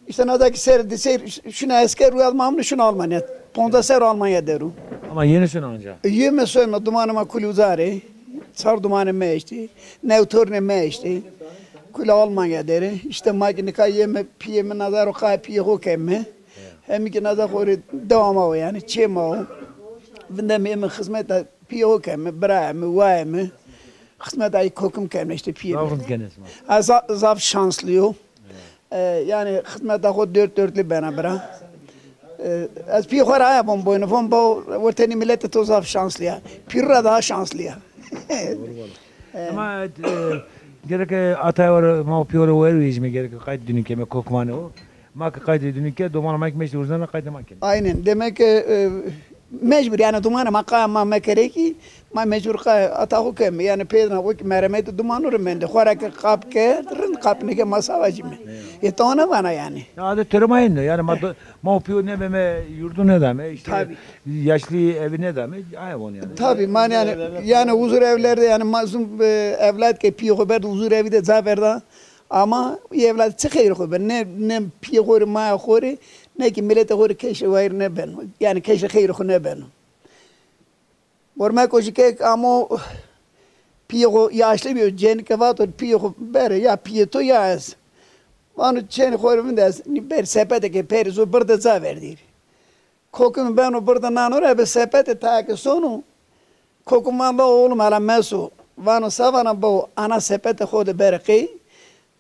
İşte naza ki ser, ser, şuna esker ruyad mamnu şuna Almanya. Ponza ser Almanya deru. Ama yeni şuna anca. Yeme soyma dumanı ma kuli uzare. Çar dumanı me işte. Nev torne me işte. Kuli Almanya deri. İşte ma ki nika yeme piyeme nazar o kay piye ho kemme. Hem ki nazar xori devama o yani. Çema o. Vindem yeme hizmet da piye ho kemme. Bira mi, waye mi. Xizmet ay kokim kerne işte piyê. Zaf rind kenê sima. Ha, za- zaf şanslı yo. E, yani xizmeta xo dört dörtlü bena bira. E, ez piyê xo ra aya von boynu von bo ortenî milletê to zaf şanslı ya. Pîru ra daha şanslı ya. Ama e, gerek e, atay ora ma piyore wer vejme gerek qayt dünü keme kokmane o. Ma ki qaytê dünü ke, domana ma ki meşte urzana qaytê ma kene. Aynen. Demek ki e, mecbur yani domana ma qaya ma mekere ki ma mecbur qaya ata xo keme. Yani peyna o ki meremeti domanu ri mende. Xora ki qap ke, rind qap neke ma savacime. E tona vana yani. Ya adet töre ma endo. Yani ma, do- ma o piyo ne beme yurdu ne dame. İşte Tabii. Yaşlı evi ne dame. Ay von yani. Tabii man yani yani huzur evlerde yani mazlum e, evlat ke piyo xo berde huzur evi de ca verda. Ama evlad çi xeyr xo ben. Ne, ne piyê xo rê, maya xo rê, ne ki miletê xo rê keşê wayir nêbeno. Yani keşê xeyr xo nêbeno. Mormeko jî kek amo piyê xo yaşlı bîyo, cenîke vato piyê xo bere ya piyê to ya ez. Vano çênê xo rê vinde ez, nî ber sepeteke perî zo birde ca verdîrî. Kokimi beno birde nano ra, ebe sepete tayê ke sono. Kokim vano oğlum hele meso. Vano sa vana bo, ana sepete xo de bere qey.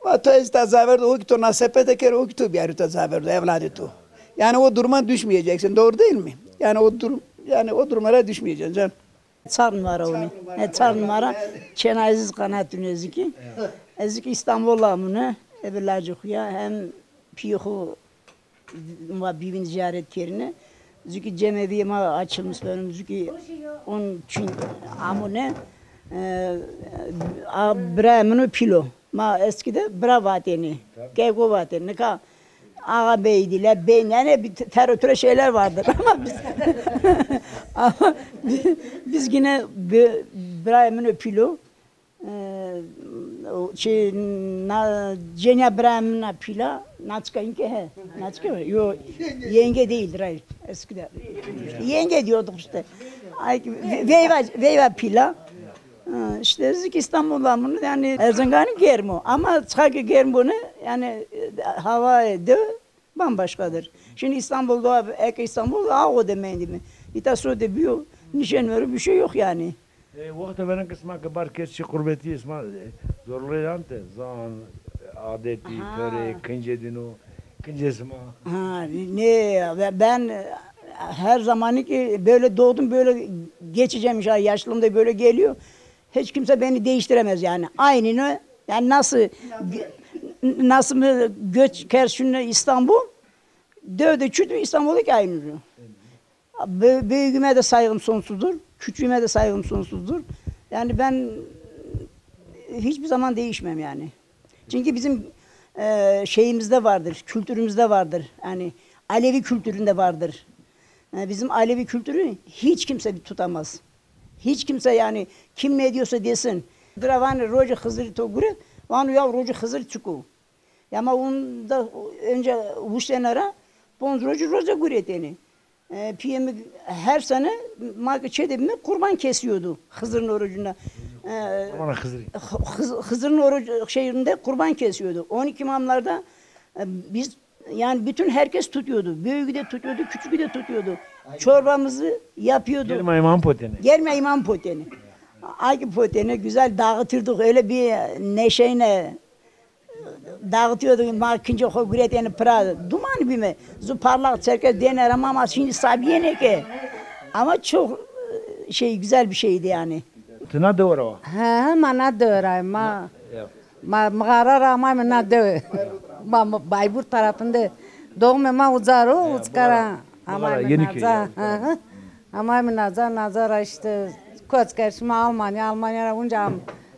Va to ez ta caverdo, o ki to na sepete kero, o ki to biyari ta caverdo, evladê to. Yani o duruma düşmeyeceksin, doğru değil mi? Yani o durum, yani o durumlara düşmeyeceksin canım. Çar numara onu. He, çar numara. Çêna Aziz Qanat Ünü eziki. Eziki İstanbul amune. Ebe lacê xuya hem piyê xo ma bîbîn ziyaret kerine. Zûkî cemeviyê ma açılmış benim. Zûkî on çin amune. E, a, bira mino pîlo. Ma eskide bira vatêne. Keko vatêne. Nika ağa bey dile, bey nene bir te- tero türe şeyler vardır ama biz ama biz, biz yine bi- bira mino pîlo. E, şey, na, cênîya birayê min a pîla, naçika inke he. Naçika mı? Yo, yenge değildir, hayır. Eskiden. Yenge diyorduk işte. Ay, ve- veyva, veyva pîla. Ha, işte ezik İstanbul'da bunu yani Erzingan'ı germo. Ama çıkar ki germo ne? Yani e, hava de Bambaşkadır. Şimdi İstanbul'da, eke İstanbul'da ağa de mendî mi? Îta so de biyo, nişen vero bir şey yok yani. E, wexta veren ki sima ki bar kes çi qurbetî sima, e, zorlê ante, zan, adetî, Aha. Töre, kincê dino, kincê sima. Ha, ne, ve- ben e, her zamanı ki böyle doğdum, böyle geçeceğim inşallah, yaşlılığımda böyle geliyor. Hiç kimse beni değiştiremez yani. Aynını, yani nasıl gö- nasıl mı göç kerşinle İstanbul, dew de çüt mü İstanbul'u ki aynı. Bö- Büyüğüme de saygım sonsuzdur, küçüğüme de saygım sonsuzdur. Yani ben hiçbir zaman değişmem yani. Çünkü bizim e, şeyimizde vardır, kültürümüzde vardır. Yani Alevi kültüründe vardır. E, bizim Alevi kültürü hiç kimse tutamaz. Hiç kimse yani kim ne diyorsa desin. Dira vanê rocê Xizirî to gure, vano ya rocê Xizirî çik o? Ya ma onda önce vuştene ra ponc rocî roze guretêne. E, piyê mi her sene ma ki çê de bîme kurban kesiyordu Xizir'in orucunda. E, Aman Xizirî. Xız- Xızır'ın orucu şeyinde kurban kesiyordu. On iki imamlarda e, biz Yani bütün herkes tutuyordu. Büyüğü de tutuyordu, küçüğü de tutuyordu. Çorbamızı yapıyordu. Gelme imam potene. Gelme imam potene. Ay ki potene güzel dağıtırdık öyle bir neşeyle dağıtıyorduk. Ma kince xo guret yani pıra. Duman bime. Zu parlak çerkez dener ama, ama şimdi sabiye ne ki. Ama çok e, şey güzel bir şeydi yani. Tına doğru. He, he, ma na dewe ra ma. Ya. Ma mixara ra ma mi na dewe. Ma, ma Bayburt tarafında. Doğumê ma uca ro, ya, ucka ra. Ama mi naca. Hı hı. Ama mi naca, naca ra işte koç kerşime Almanya, Almanya ra unca am.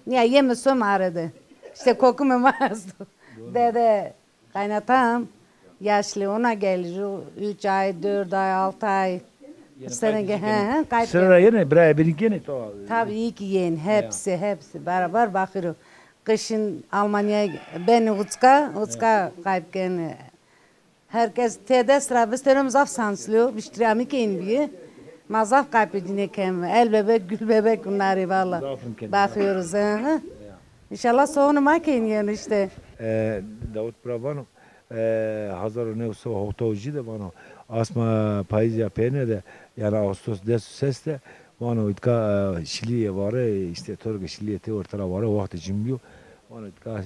Niye yeme some arede. İşte kokime ma esto. Dede Kaynatam yaşlı, ona gelir o üç ay, dört ay, altı ay. Sene ge- he he kayıp. Sıra yine biraya birin gene to. Tabii iyi ki yeni hepsi hepsi beraber bakırım. Kışın Almanya'ya beni uçka uçka kayıp gene. Herkes tê dest ra vistêno, zaf sanslı yo. Viştirî amî kên bîye. Ma zaf qapedîne kem. El bebek, gül bebek bunları valla. Zaf kem. Bakıyoruz, hı hı. İnşallah soğunu ma kên yeno işte. E, Davut bira vano, e, hezar û new sey û hewtay û ci de vano, asma payîzya peyêne de, yanî Ağustos des û ses de, vano îtka, e, şilîye vare, işte torge şilîye tê orta ra vare, wextê cim bîyo. Vano îtka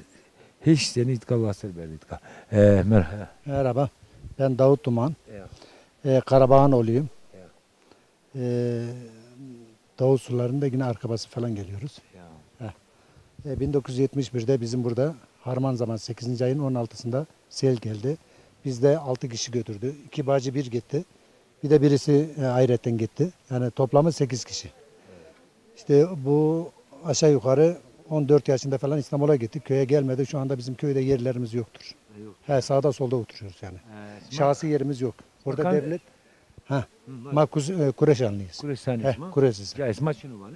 hiç seni îtka laser berdi îtka. E, mer-, Merhaba, ben Davut Duman. Ya. E, Karabağ'ın oğluyum. Ya. E, Davut sularında yine arkabası falan geliyoruz. Ya. Heh. E, bin dokuz yüz yetmiş birde bizim burada harman zaman sekizinci ayın on altısında sel geldi. Bizde altı kişi götürdü. İki bacı bir gitti. Bir de birisi, e, ayrıyetten gitti. Yani toplamı sekiz kişi. İşte bu aşağı yukarı on dört yaşında falan İstanbul'a gitti. Köye gelmedi. Şu anda bizim köyde yerlerimiz yoktur. Yok. He, sağda solda oturuyoruz yani. He, şahsi yerimiz yok. Burada bakan devlet, ha, hı, ma Kuz-, e, Kureşanlıyız. Kureşanlıyız. He, Kureşiz. Ya, esma çinu var, ne?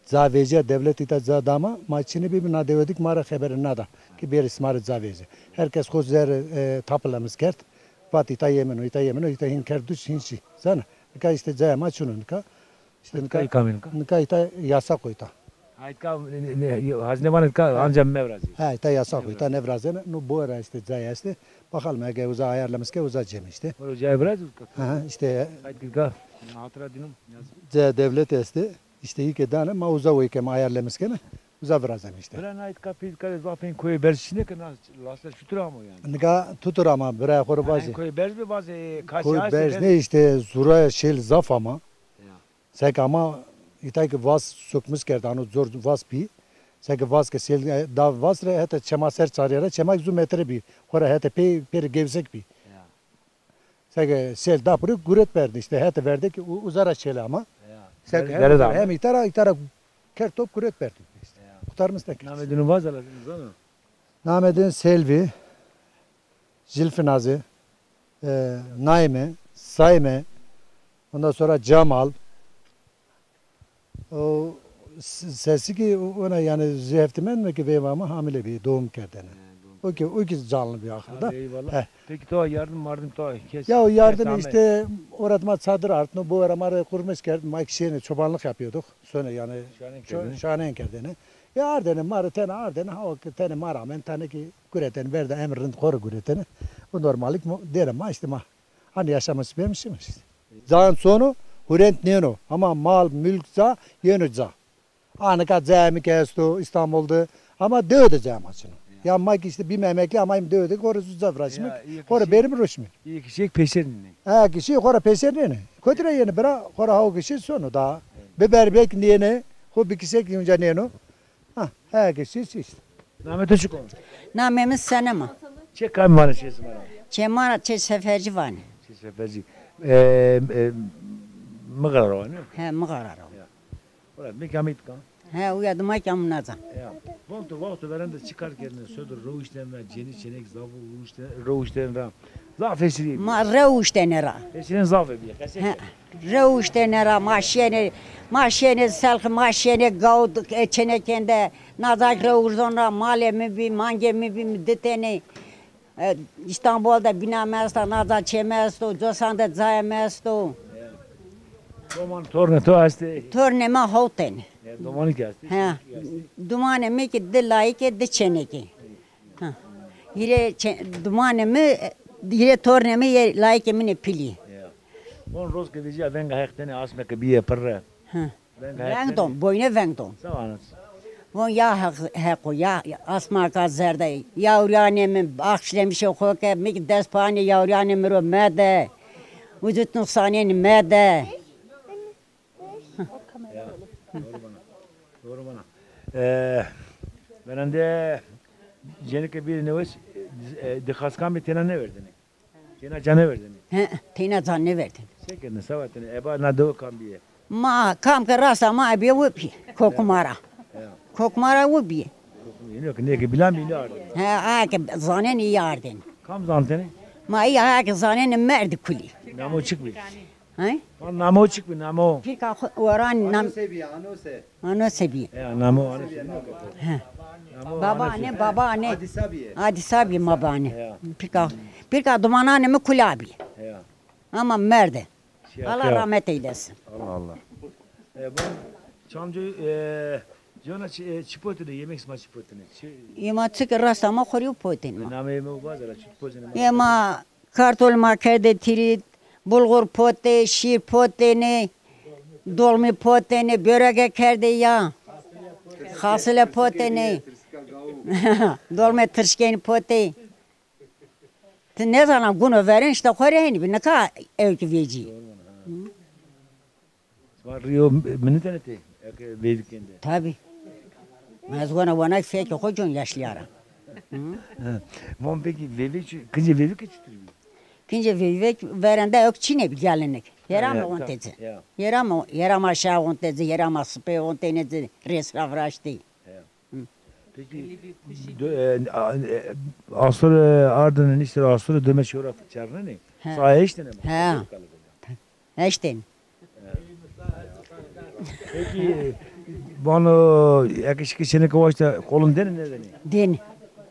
Ca vecîya, devlet îta ca da ma, ma çinî bî, na dewe de kî ma ra xebere nada. Ki bêrî sima rê ca vecîya. Herkes xo zerre, e, tapulamız kerd. Vat îta yê min o, îta yê min o, îta hîn kerd duş, hîn şî. Zana? Nika işte cayê ma çin o nika. İşte nika, nika îta yasak o îta. Ha, nika, ne, ne, hazine vana nika, ha, anca mevrazî. Ha, îta yasak o îta, nêvirazêne. No boy ra işte cayê estê. Bakalım, eke uza ayarlamış ke uza cem işte. Oro cayê virazî. Ha, işte. Hayt nika, hatıra dinum, yazık. Cayê devlet estê. İşte î ke dane, ma uza o ke ma ayarlamış keme. Uza virazeme işte. Bira, na îtka pî îtka de zafên koyê berz şine ke na laser şutur amo yani. Nika tutur ama bira, xo rê vazê. Koyê berz bi vazê, kaç. Koyê berz ne işte, zura şel zaf ama. Ya. Seke ama îta ki vas sökmüş kerd, ano zor vas bî. Seke vas ke sel, e, da vas re hete çema ser çarîya ra, çema zu metre bî. Xora hete pê, pê rê gewsek bî. Ya. Seke sel da piro guret berdî işte, hete verde ki u-, uza ra şele ama. Ya. Seke hem îta ra, îta ra kerd top guret berdî işte. Ya. Kurtarmış ne kerd. Namê dinu vaza lazim zana. Namê din Selvi, Zülfinazi, e, Naime, Saime, ondan sonra Cemal. O s-, sesi ki ona yani zeheftimen mi ki veyva ama hamile bir doğum kerdene. O ki, o ki canlı bir akılda. Hadi eyvallah. He. Peki to yardım vardım to kes. Ya o yardım kes işte, orada ma çadır artno, bu ara ma kurmuş kerdim, ma kişiyle çobanlık yapıyorduk. Sonra yani şanen kerdene. Ya ardene, ma rê tene ardene, ha o ki tene ma rağmen tane ki gureten, verda emrin xor gureten. Bu normallik mu, derim ma işte ma. Hani yaşaması vermişim işte. Can sonu hurent neno, ama mal, mülk ca, yeno ca. Anika cayê mi ki esto İstanbul'da, ama dewe de cayê ma çino. Ya ma ki işte bir emekli ama im dewe de, xo rê ca viraşim, xo rê berim roşmi. İyi kişi peşer nene. Ha, kişi xo rê peşer nene. Kotire yeni bira, xo rê ha o kişi sonu da. Biber bek nene, xo bir kişi ki unca neno. Ha, ha, kişi işte. Namê to çik o? Namê mi Senem a. Çê kamî vanê çê sima ra? Çê ma ra çê Sefercî vanê. Çê Sefercî. E, e, Mixara ra vanê? He, Mixara ra. Ya. Ora, mi kamî tika? He, uya dima kamî naza. Ya. Von to wexto verên de çi kar kerdêne? Sodir rewiştên ra, cenî çênekî zaf rewiştên, rewiştên ra. Zaf hesirî. Ma rewiştêne ra. Hesirên zaf bîye, qesey. He. Rewiştêne ra, ma şênê, ma şênê selxî, ma şênê gawd, e, çênekên de, naza kî rewişton ra, malê mi bî, mangê mi bî, mi di tenê. E, İstanbul de bîna mi esta, naza çê mi esto, cosan de cayê mi esto. Doman tornê to estê? Tornê mi hewt tenê. E, domanî kî estê? He. Domanê mi kî di layikê, di çênekê. Ha. Hîrê çe-, dumanê mi, hîrê tornê mi yê layikê min ê pîlî. Ya. Von roz ke vejîya venga Heq tenê asme ke bîye pirre. Ha. Venga Heq tenê. Veng don, boyne veng don. Sağ olasın. Von ya Heq, Heqo, ya asma ka zerde, yawrîyanê mi, axşlemîşê xo ke, mi ki dest panê yawrîyanê mi ro mede, ucut nuqsanênî mede. Ya, doğru vana. Doğru vana. E, verên de cenîke bîrê newes, e, di xaskan bî têna nêverdêne. Têna ca nêverdêne. He, têna ca nêverdêne. Se kerdêne, se vatêne, eba na dewe kam bîye? Ma kam ke rasta ma bîye wi bîye. Kokuma ra. Ya. Kokuma ra wi bîye. Kokuma, ino ke nê ke bîlan bî, ino ardêne. He, aya ke zanêne î ardêne. Kam zantêne? Ma î aya ke zanêne merdî kulî. Namo çik bî? He? Van namo çik bî, namo? Pîrka xo-, waran nam- Anose bîye, anose. Anose bîye. Ya, namo, anose. He. Ama Baba anne, baba anne. Adisa bîye. Adisa bîye ma bane. Ya. Pirka, pirka dumananê mi kula bî. Ya. Ama merde. Şey Allah yapıyor. Rahmet eylesin. Allah Allah. E, bu Çamcı, e, Cona çi, e, çi potine, yemek sima çi potine? Çi Yema çik rasta ma xorî potine ma. Name yemeği var da, çi potine ma? Yema kartol ma kerde tîrî, bulgur pote, şîr potêne, dolmî potêne, börege kerde ya. Xasile potêne. Dolme tirşkên potê. Ti nêzana guno verên işte xo rê henî bî. Nika ewk vecî. Sima rîyo minitene tê, eke veyvikên de. Tabi. Ez wana wana fekê xo con yaşlîya ra. Hı? He. Von peki veyvik çi, kincê veyvik çitur bî? Kincê veyvik verende yok çine bî gelinik. Hera mi ontê ci. Ya. Hera mi, hera ma şa ontê ci, hera ma sipê ontêne ci, resra viraştî. Ya. Hı. Peki, dö-, e, a, e, asur, e, ardın işte asur döme şora çarneni. He. Sahaya işte ne? He. Eştên. Peki, vano, eke şikî çêneke waşte qolun deni ne deni? Deni.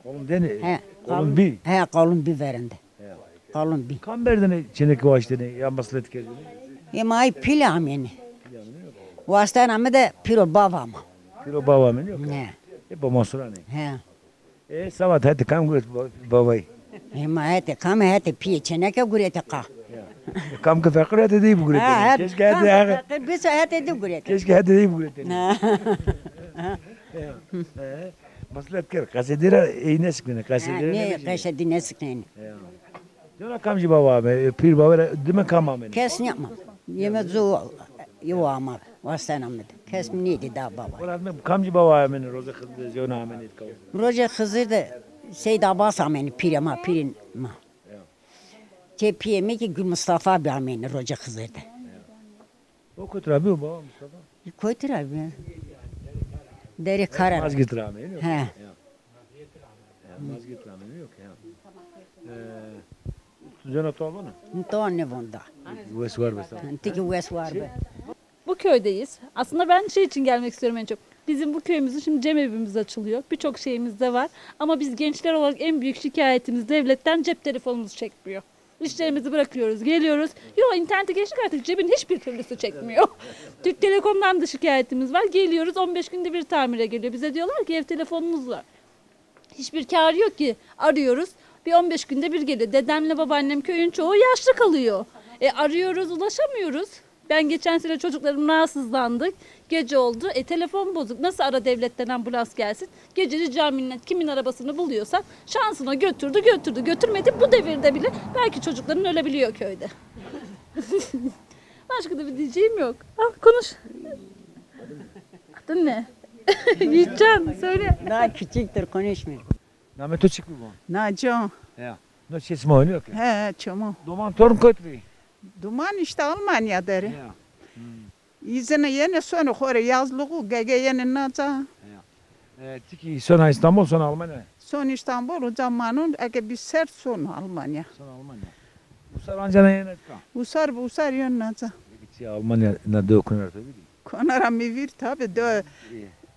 Qolun deni? He, qolun bî? He, qolun bî verende. He. Qolun bî. Kam berdene çêneke waştene ya meslet kerdene? Ê ma ay pîle amêne. Wastena mi de pîro bava ma. Pîro bava amêne yok. Ne. E, baba Mansur anê. He. E, sabat hetê kam guret ba-, babayî? E, ma hetê kam, hetê pîyê çêneke gurete qa. Ya. E, kam ke feqir hetê dey biguretêne. Ha, keşke hetê kam feqir bîse hetê dey guretêne. Keşke hetê dey biguretêne. Ha. Ya. E, meslet kerd. Qesedî ra ey nêsiknenê. Qesedî ra nêbecînê. Qesedî nêsiknenê. Ya. Cona kamcî baba ame, e, pîr baba ra dime kam amêne? Kes nêama. Yeme zu yo ama. Wastena mi de. Kes mi nêdî da baba. Wala mi kamcî baba amêne, roze Xizirî de zewna amêne kaw. Roze Xizirî de Seyd Abbas amêne, pîrê ma, pîrê ma. Ya. Çê pîyê mi kî Gül Mustafa bî amêne roze Xizirî de. Ya. O kotî ra bî o baba Mustafa? Kotî ra bî. Derê Kara. Mazgîrt ra amêne, yok. He. Ya. Ya, Mazgîrt ra amêne, yok ya. E, tu cona to vona? To nêvonda. Wes war be. Ti kî wes war be. Bu köydeyiz. Aslında ben şey için gelmek istiyorum en çok. Bizim bu köyümüzün şimdi cemevimiz açılıyor. Birçok şeyimiz de var. Ama biz gençler olarak en büyük şikayetimiz devletten cep telefonumuzu çekmiyor. İşlerimizi bırakıyoruz, geliyoruz. Yo, internete geçtik artık, cebin hiçbir türlüsü çekmiyor. Türk Telekom'dan da şikayetimiz var. Geliyoruz, on beş günde bir tamire geliyor. Bize diyorlar ki ev telefonunuz var. Hiçbir kârı yok ki. Arıyoruz. Bir on beş günde bir geliyor. Dedemle babaannem köyün çoğu yaşlı kalıyor. E, arıyoruz, ulaşamıyoruz. Ben geçen sene çocuklarım rahatsızlandı. Gece oldu. E, telefon bozuk. Nasıl ara devletten ambulans gelsin? Gececi caminin kimin arabasını buluyorsa şansına götürdü, götürdü. Götürmedi. Bu devirde bile belki çocukların ölebiliyor köyde. Başka da bir diyeceğim yok. Ah, konuş. Adın ne? Yiğitcan, söyle. Daha küçüktür, konuşmuyor. Namê to çik bibo? Naco. Ya. No çê sima oynuyor ki? He, çomo. Doman torn kot bî? Doman işte Almanya der ê. Ya. Hmm. Îzine yenê sonê xo rê yazlixu, gege yenê naca. Ya. E, ti kî sona Îstanbul, sona Almanya? Son Îstanbul, uca manon, eke bî serd son Almanya. Son Almanya. Usar ancana yenê tika? Usar bi usar yon naca. Peki çi Almanya na dew kunar to bî? Kona ra mi vîr tabi de.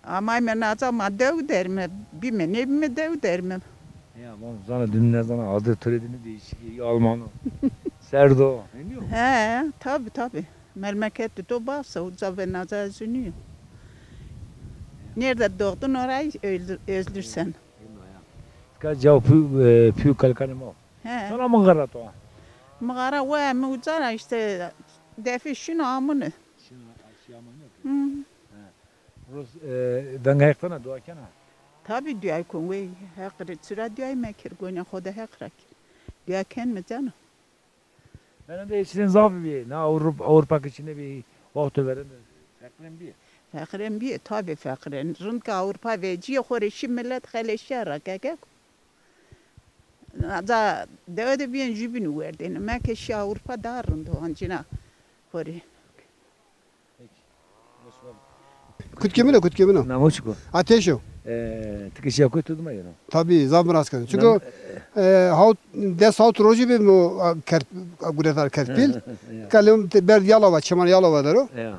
Amayme naca ma dew derme, bîme nêbîme dew derme. Ya, ma zana dün ne zana adı türedini değişik ya Almano. Serdo. Ne diyor? He, tabi tabi. Memleketi to basa, uca ve naca zünüyor. Nerede doğdun orayı özlü-, özlürsen. Ka caw pü, e, pü kalkanı ma. He. Sonra mı garra to? Mı garra ve mi uca ra işte defi şunu amını. Şunu, şunu amını. Hı. He. Roz, e, venga Heq dana, dua kena? Tabi dua kon, wey Heq rê çira dua mekir, gonîya xo de Heq ra kir. Dua ken mi cana? Verende hêsîrên zaf bî. Na Ewropa, Ewropa ke çine bî, wexto verende feqîrên bî. Feqîrên bî, tabi feqîrên. Rind ke Ewropa vecîye xo rê şî milet xeleşîya ra kekek. Aza dewe de bîyên jûbînî werdêne. Me ke şî Ewropa daha rind o, ancîna xo rê. Kutkê min o, kutkê min o. Namo çik o? Ateş o. E, ti ke şîya koy, tu dima yeno? Tabi, zaf mi rast keno. Çünkü, e, hawt, des hawt rojî bî mi, a, kert, a, guretar kert pîl. Ya. Kalem te berd Yalova, çeman Yalova der o. Ya.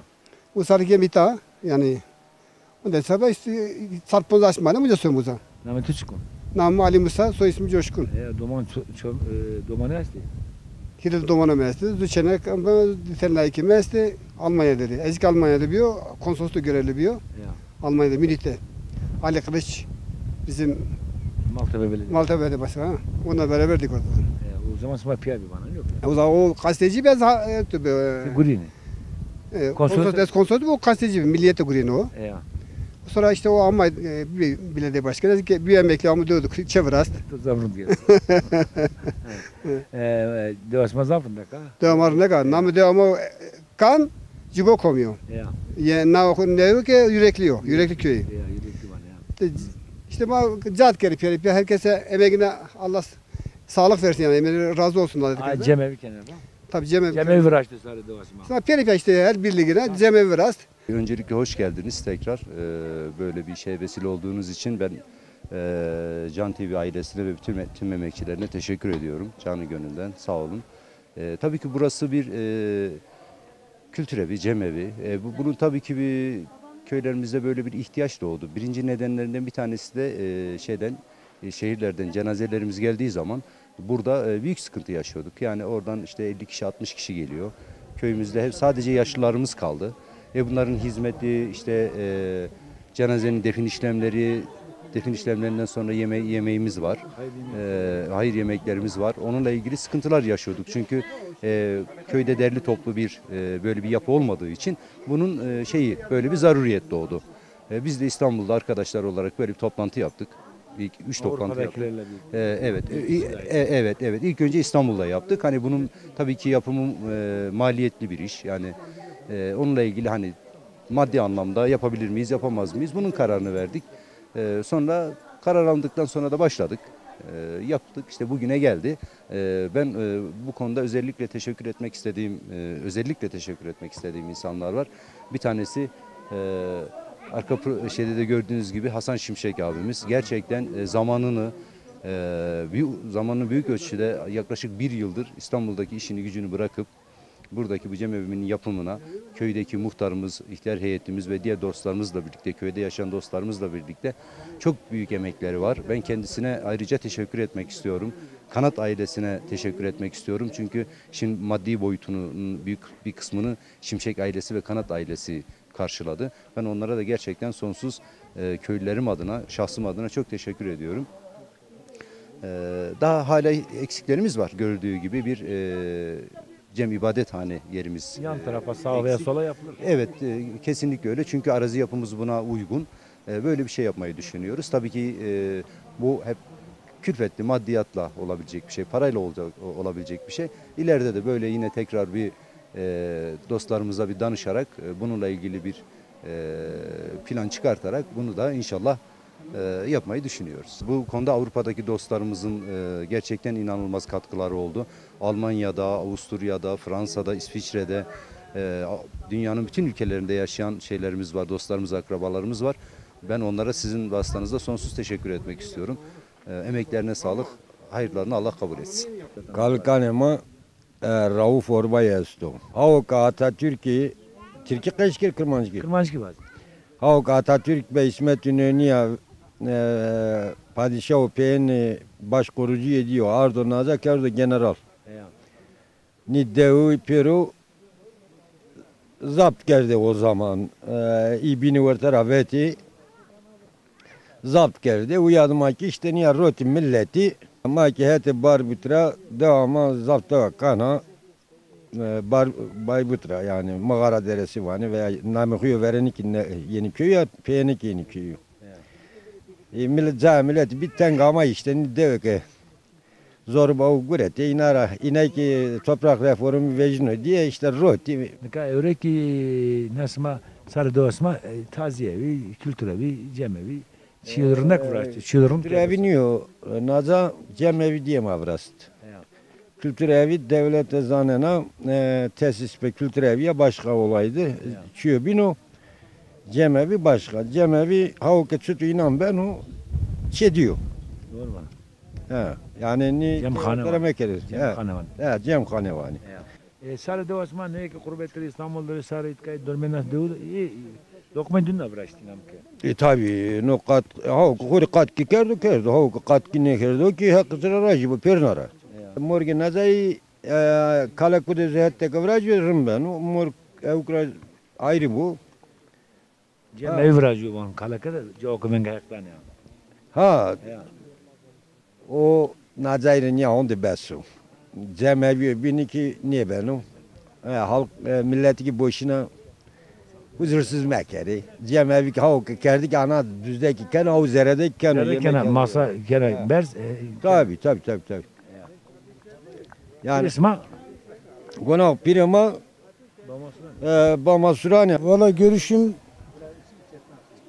O sarı gemi ta, yani, De seba işte, sal ponzas mane muca soy muza. Namê tu çik o? Namê mi Ali Musa, soy ismi Coşkun. E, doman ço-, ço-, e, domanî estê? Hîrê domanê mi estê. Zu çêneke, di tene layikê mi estê. Almanya de. Ezik Almanya de bîyo, konsolosluğu görevli bîyo. Ya. Almanya de, Münih'te. Ali Kılıç, bizim Maltepe Belediye. Maltepe Belediye Başkanı. Onunla beraberdik orada. E, o zaman sima pîya bî vana, yok ya. O zaman o gazeteci biraz ha, e, tabii, e, Gurînî. E, konsolos, konsolos, konsolos, o gazeteci, milliyete gurîno o. E, ya. Sonra işte o ama, e, bir belediye başkanı ki bir emekli ama diyordu, çevir ast. Zaf rind diyor. E, e, dewa sima zaf rindek a? Dewa ma rindek a. Namê dewa ma, e, Kan, Cibo komiyo. Ya. Ye, na, ne ki Yürekli yo. Yürekli köyü. Ya, Yürekli var ya. De, işte ma cad keri peri, herkese emeğine Allah sağlık versin yani. Emekleri razı olsun Allah. Aa, herkese. Cemevi kenarda. Tabii cemevi. Cemevi viraştı sarı dewa sima. Sonra peri işte el birliğine cemevi viraştı. Öncelikle hoş geldiniz tekrar. Ee, böyle bir şeye vesile olduğunuz için ben, e, Can T V ailesine ve bütün me-, tüm emekçilerine teşekkür ediyorum. Canı gönülden sağ olun. E, tabii ki burası bir, e, kültür evi, cemevi. E, bu, bunun tabii ki bir köylerimizde böyle bir ihtiyaç doğdu. Birinci nedenlerinden bir tanesi de, e, şeyden, e, şehirlerden cenazelerimiz geldiği zaman burada, e, büyük sıkıntı yaşıyorduk. Yani oradan işte elli kişi, altmış kişi geliyor. Köyümüzde hep sadece yaşlılarımız kaldı. E, bunların hizmeti, işte, e, cenazenin defin işlemleri, defin işlemlerinden sonra yeme-, yemeğimiz var. E, hayır yemeklerimiz var. Onunla ilgili sıkıntılar yaşıyorduk. Çünkü, e, köyde derli toplu bir, e, böyle bir yapı olmadığı için bunun, e, şeyi, böyle bir zaruriyet doğdu. E, biz de İstanbul'da arkadaşlar olarak böyle bir toplantı yaptık. İlk üç toplantı yaptık. Avrupa'dakilerle birlikte. E, evet, e, i-, e, evet, evet. İlk önce İstanbul'da yaptık. Hani bunun tabii ki yapımı, e, maliyetli bir iş. Yani, e, onunla ilgili hani maddi anlamda yapabilir miyiz, yapamaz mıyız? Bunun kararını verdik. E, sonra karar aldıktan sonra da başladık. E, yaptık. İşte bugüne geldi. E, ben, e, bu konuda özellikle teşekkür etmek istediğim, e, özellikle teşekkür etmek istediğim insanlar var. Bir tanesi, e, arka pro-, şeyde de gördüğünüz gibi Hasan Şimşek abimiz. Gerçekten, e, zamanını, e, büyük, zamanını büyük ölçüde yaklaşık bir yıldır İstanbul'daki işini gücünü bırakıp buradaki bu cemevinin yapımına köydeki muhtarımız, ihtiyar heyetimiz ve diğer dostlarımızla birlikte, köyde yaşayan dostlarımızla birlikte çok büyük emekleri var. Ben kendisine ayrıca teşekkür etmek istiyorum. Kanat ailesine teşekkür etmek istiyorum. Çünkü şimdi maddi boyutunun büyük bir kısmını Şimşek ailesi ve Kanat ailesi karşıladı. Ben onlara da gerçekten sonsuz, e, köylülerim adına, şahsım adına çok teşekkür ediyorum. E, daha hala eksiklerimiz var. Görüldüğü gibi bir, e, cem ibadethane yerimiz. Yan, e, tarafa, sağa veya eksik. Sola yapılır. Evet, e, kesinlikle öyle. Çünkü arazi yapımız buna uygun. E, böyle bir şey yapmayı düşünüyoruz. Tabii ki, e, bu hep külfetli, maddiyatla olabilecek bir şey, parayla olacak, o-, olabilecek bir şey. İleride de böyle yine tekrar bir, e, dostlarımıza bir danışarak, e, bununla ilgili bir, e, plan çıkartarak bunu da inşallah, e, yapmayı düşünüyoruz. Bu konuda Avrupa'daki dostlarımızın, e, gerçekten inanılmaz katkıları oldu. Almanya'da, Avusturya'da, Fransa'da, İsviçre'de, e, a-, dünyanın bütün ülkelerinde yaşayan şeylerimiz var, dostlarımız, akrabalarımız var. Ben onlara sizin vasıtanızda sonsuz teşekkür etmek istiyorum. E, emeklerine sağlık, hayırlarını Allah kabul etsin. Kalikanê ma, e, Rauf Orbay esto. Hawo ke Atatürkî, Tirkî qeşkir, Kirmanckî? Kirmanckî vaj. Hawo ke Atatürk be, İsmet İnönü ya, e, padîşaho peyênî başkorucuyê dîyo, ardo naza kerdo general. Ya. Nî dewi pêro zapt kerdê o zaman. E, î bînî werte ra vetî. Zapt kerdê. Uya de ma kî îşte nîya rotî miletî. Ma kî hetê Barbut ra dewa ma zaf dewa kan a. E, Bar-, Baybut ra, yanî Mağara Deresi vanê veya namê xo yo verênî kî ne-, Yeniköyü ya, peyênî kî Yeniköyü yo. E, milet, cayê miletî bî teng ama îşte nî dewe ke Zorba û guretê îna ra, îna kî toprak reformî vejîno dîye, îşte rotî. Nika ewro kî na sima, sarê dewa sima, e, tazîye vî, kulture vî, ceme vî, çîyo rind viraştî, çîyo rind. Kulturevî nîyo, naca cemevî dîye ma virast. Ya. Kulturevî dewlete zanena, e, tesîs be kulturevî ya başka olaydı. Ya. Çîyo bîno, cemevî başka. Cemevî hawo ke çito înan beno, çê dîyo. Doğru vana. He, yanî nî cemxane vanê. Mekerê. Cemxane vanê. He, cemxane vanê. Ya. E, sarê dewa sima nê ke qurbetî rê, Îstanbul de rê, sarê îtkayê dormê nas dewu de, e, Loqmê dûn de viraştîn am ke. E, tabî, no qat, haw ki xo rê qat ki kerdo, kerdo. Haw ki qat ki nêkerdo ki heq ci ra rajî bo, pêrna ra. Ya. Morgê Nazayî, e, kaleko de zî hetê ke virajîyo rind beno. Morg ewk ra ayrî bo. Cem Ha. Evi virajîyo vano, kaleke de cewabê vengê heq danê ya. Ha. Ya. O Nazayî rê nîya honde bes o. Cem Evi bînî ki nêbeno. E, halk, e, milletî ki boşuna huzursuz mekerê. Cem Evi ki haw ki kerdî ki ana duzde ki kena, haw zerede ki keno, Zerede yemek kena, keno. Masa kena, Ha. Berz, e, Tabî, tabî, tabî, tabî. Yanî Isma? Gona pîrê ma, e, Bamasuranî. Valla görüşüm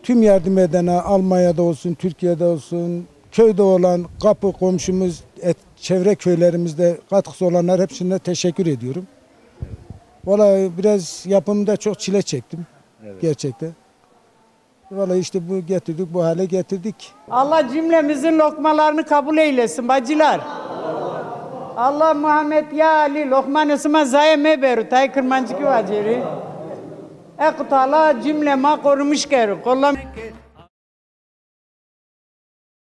tüm yardım edene, Almanya'da olsun, Türkiye'de olsun, köyde olan kapı komşumuz, et-, çevre köylerimizde katkısı olanlar hepsine teşekkür ediyorum. Valla biraz yapımında çok çile çektim gerçekten. Valla işte bu getirdik, bu hale getirdik. Allah cümlemizin lokmalarını kabul eylesin bacılar. Allah Muhammed ya Ali lokmanê sima zaye mebero, tayê kirmancikî vacerî. Heq Teala cümle ma korumuş kero. Kollam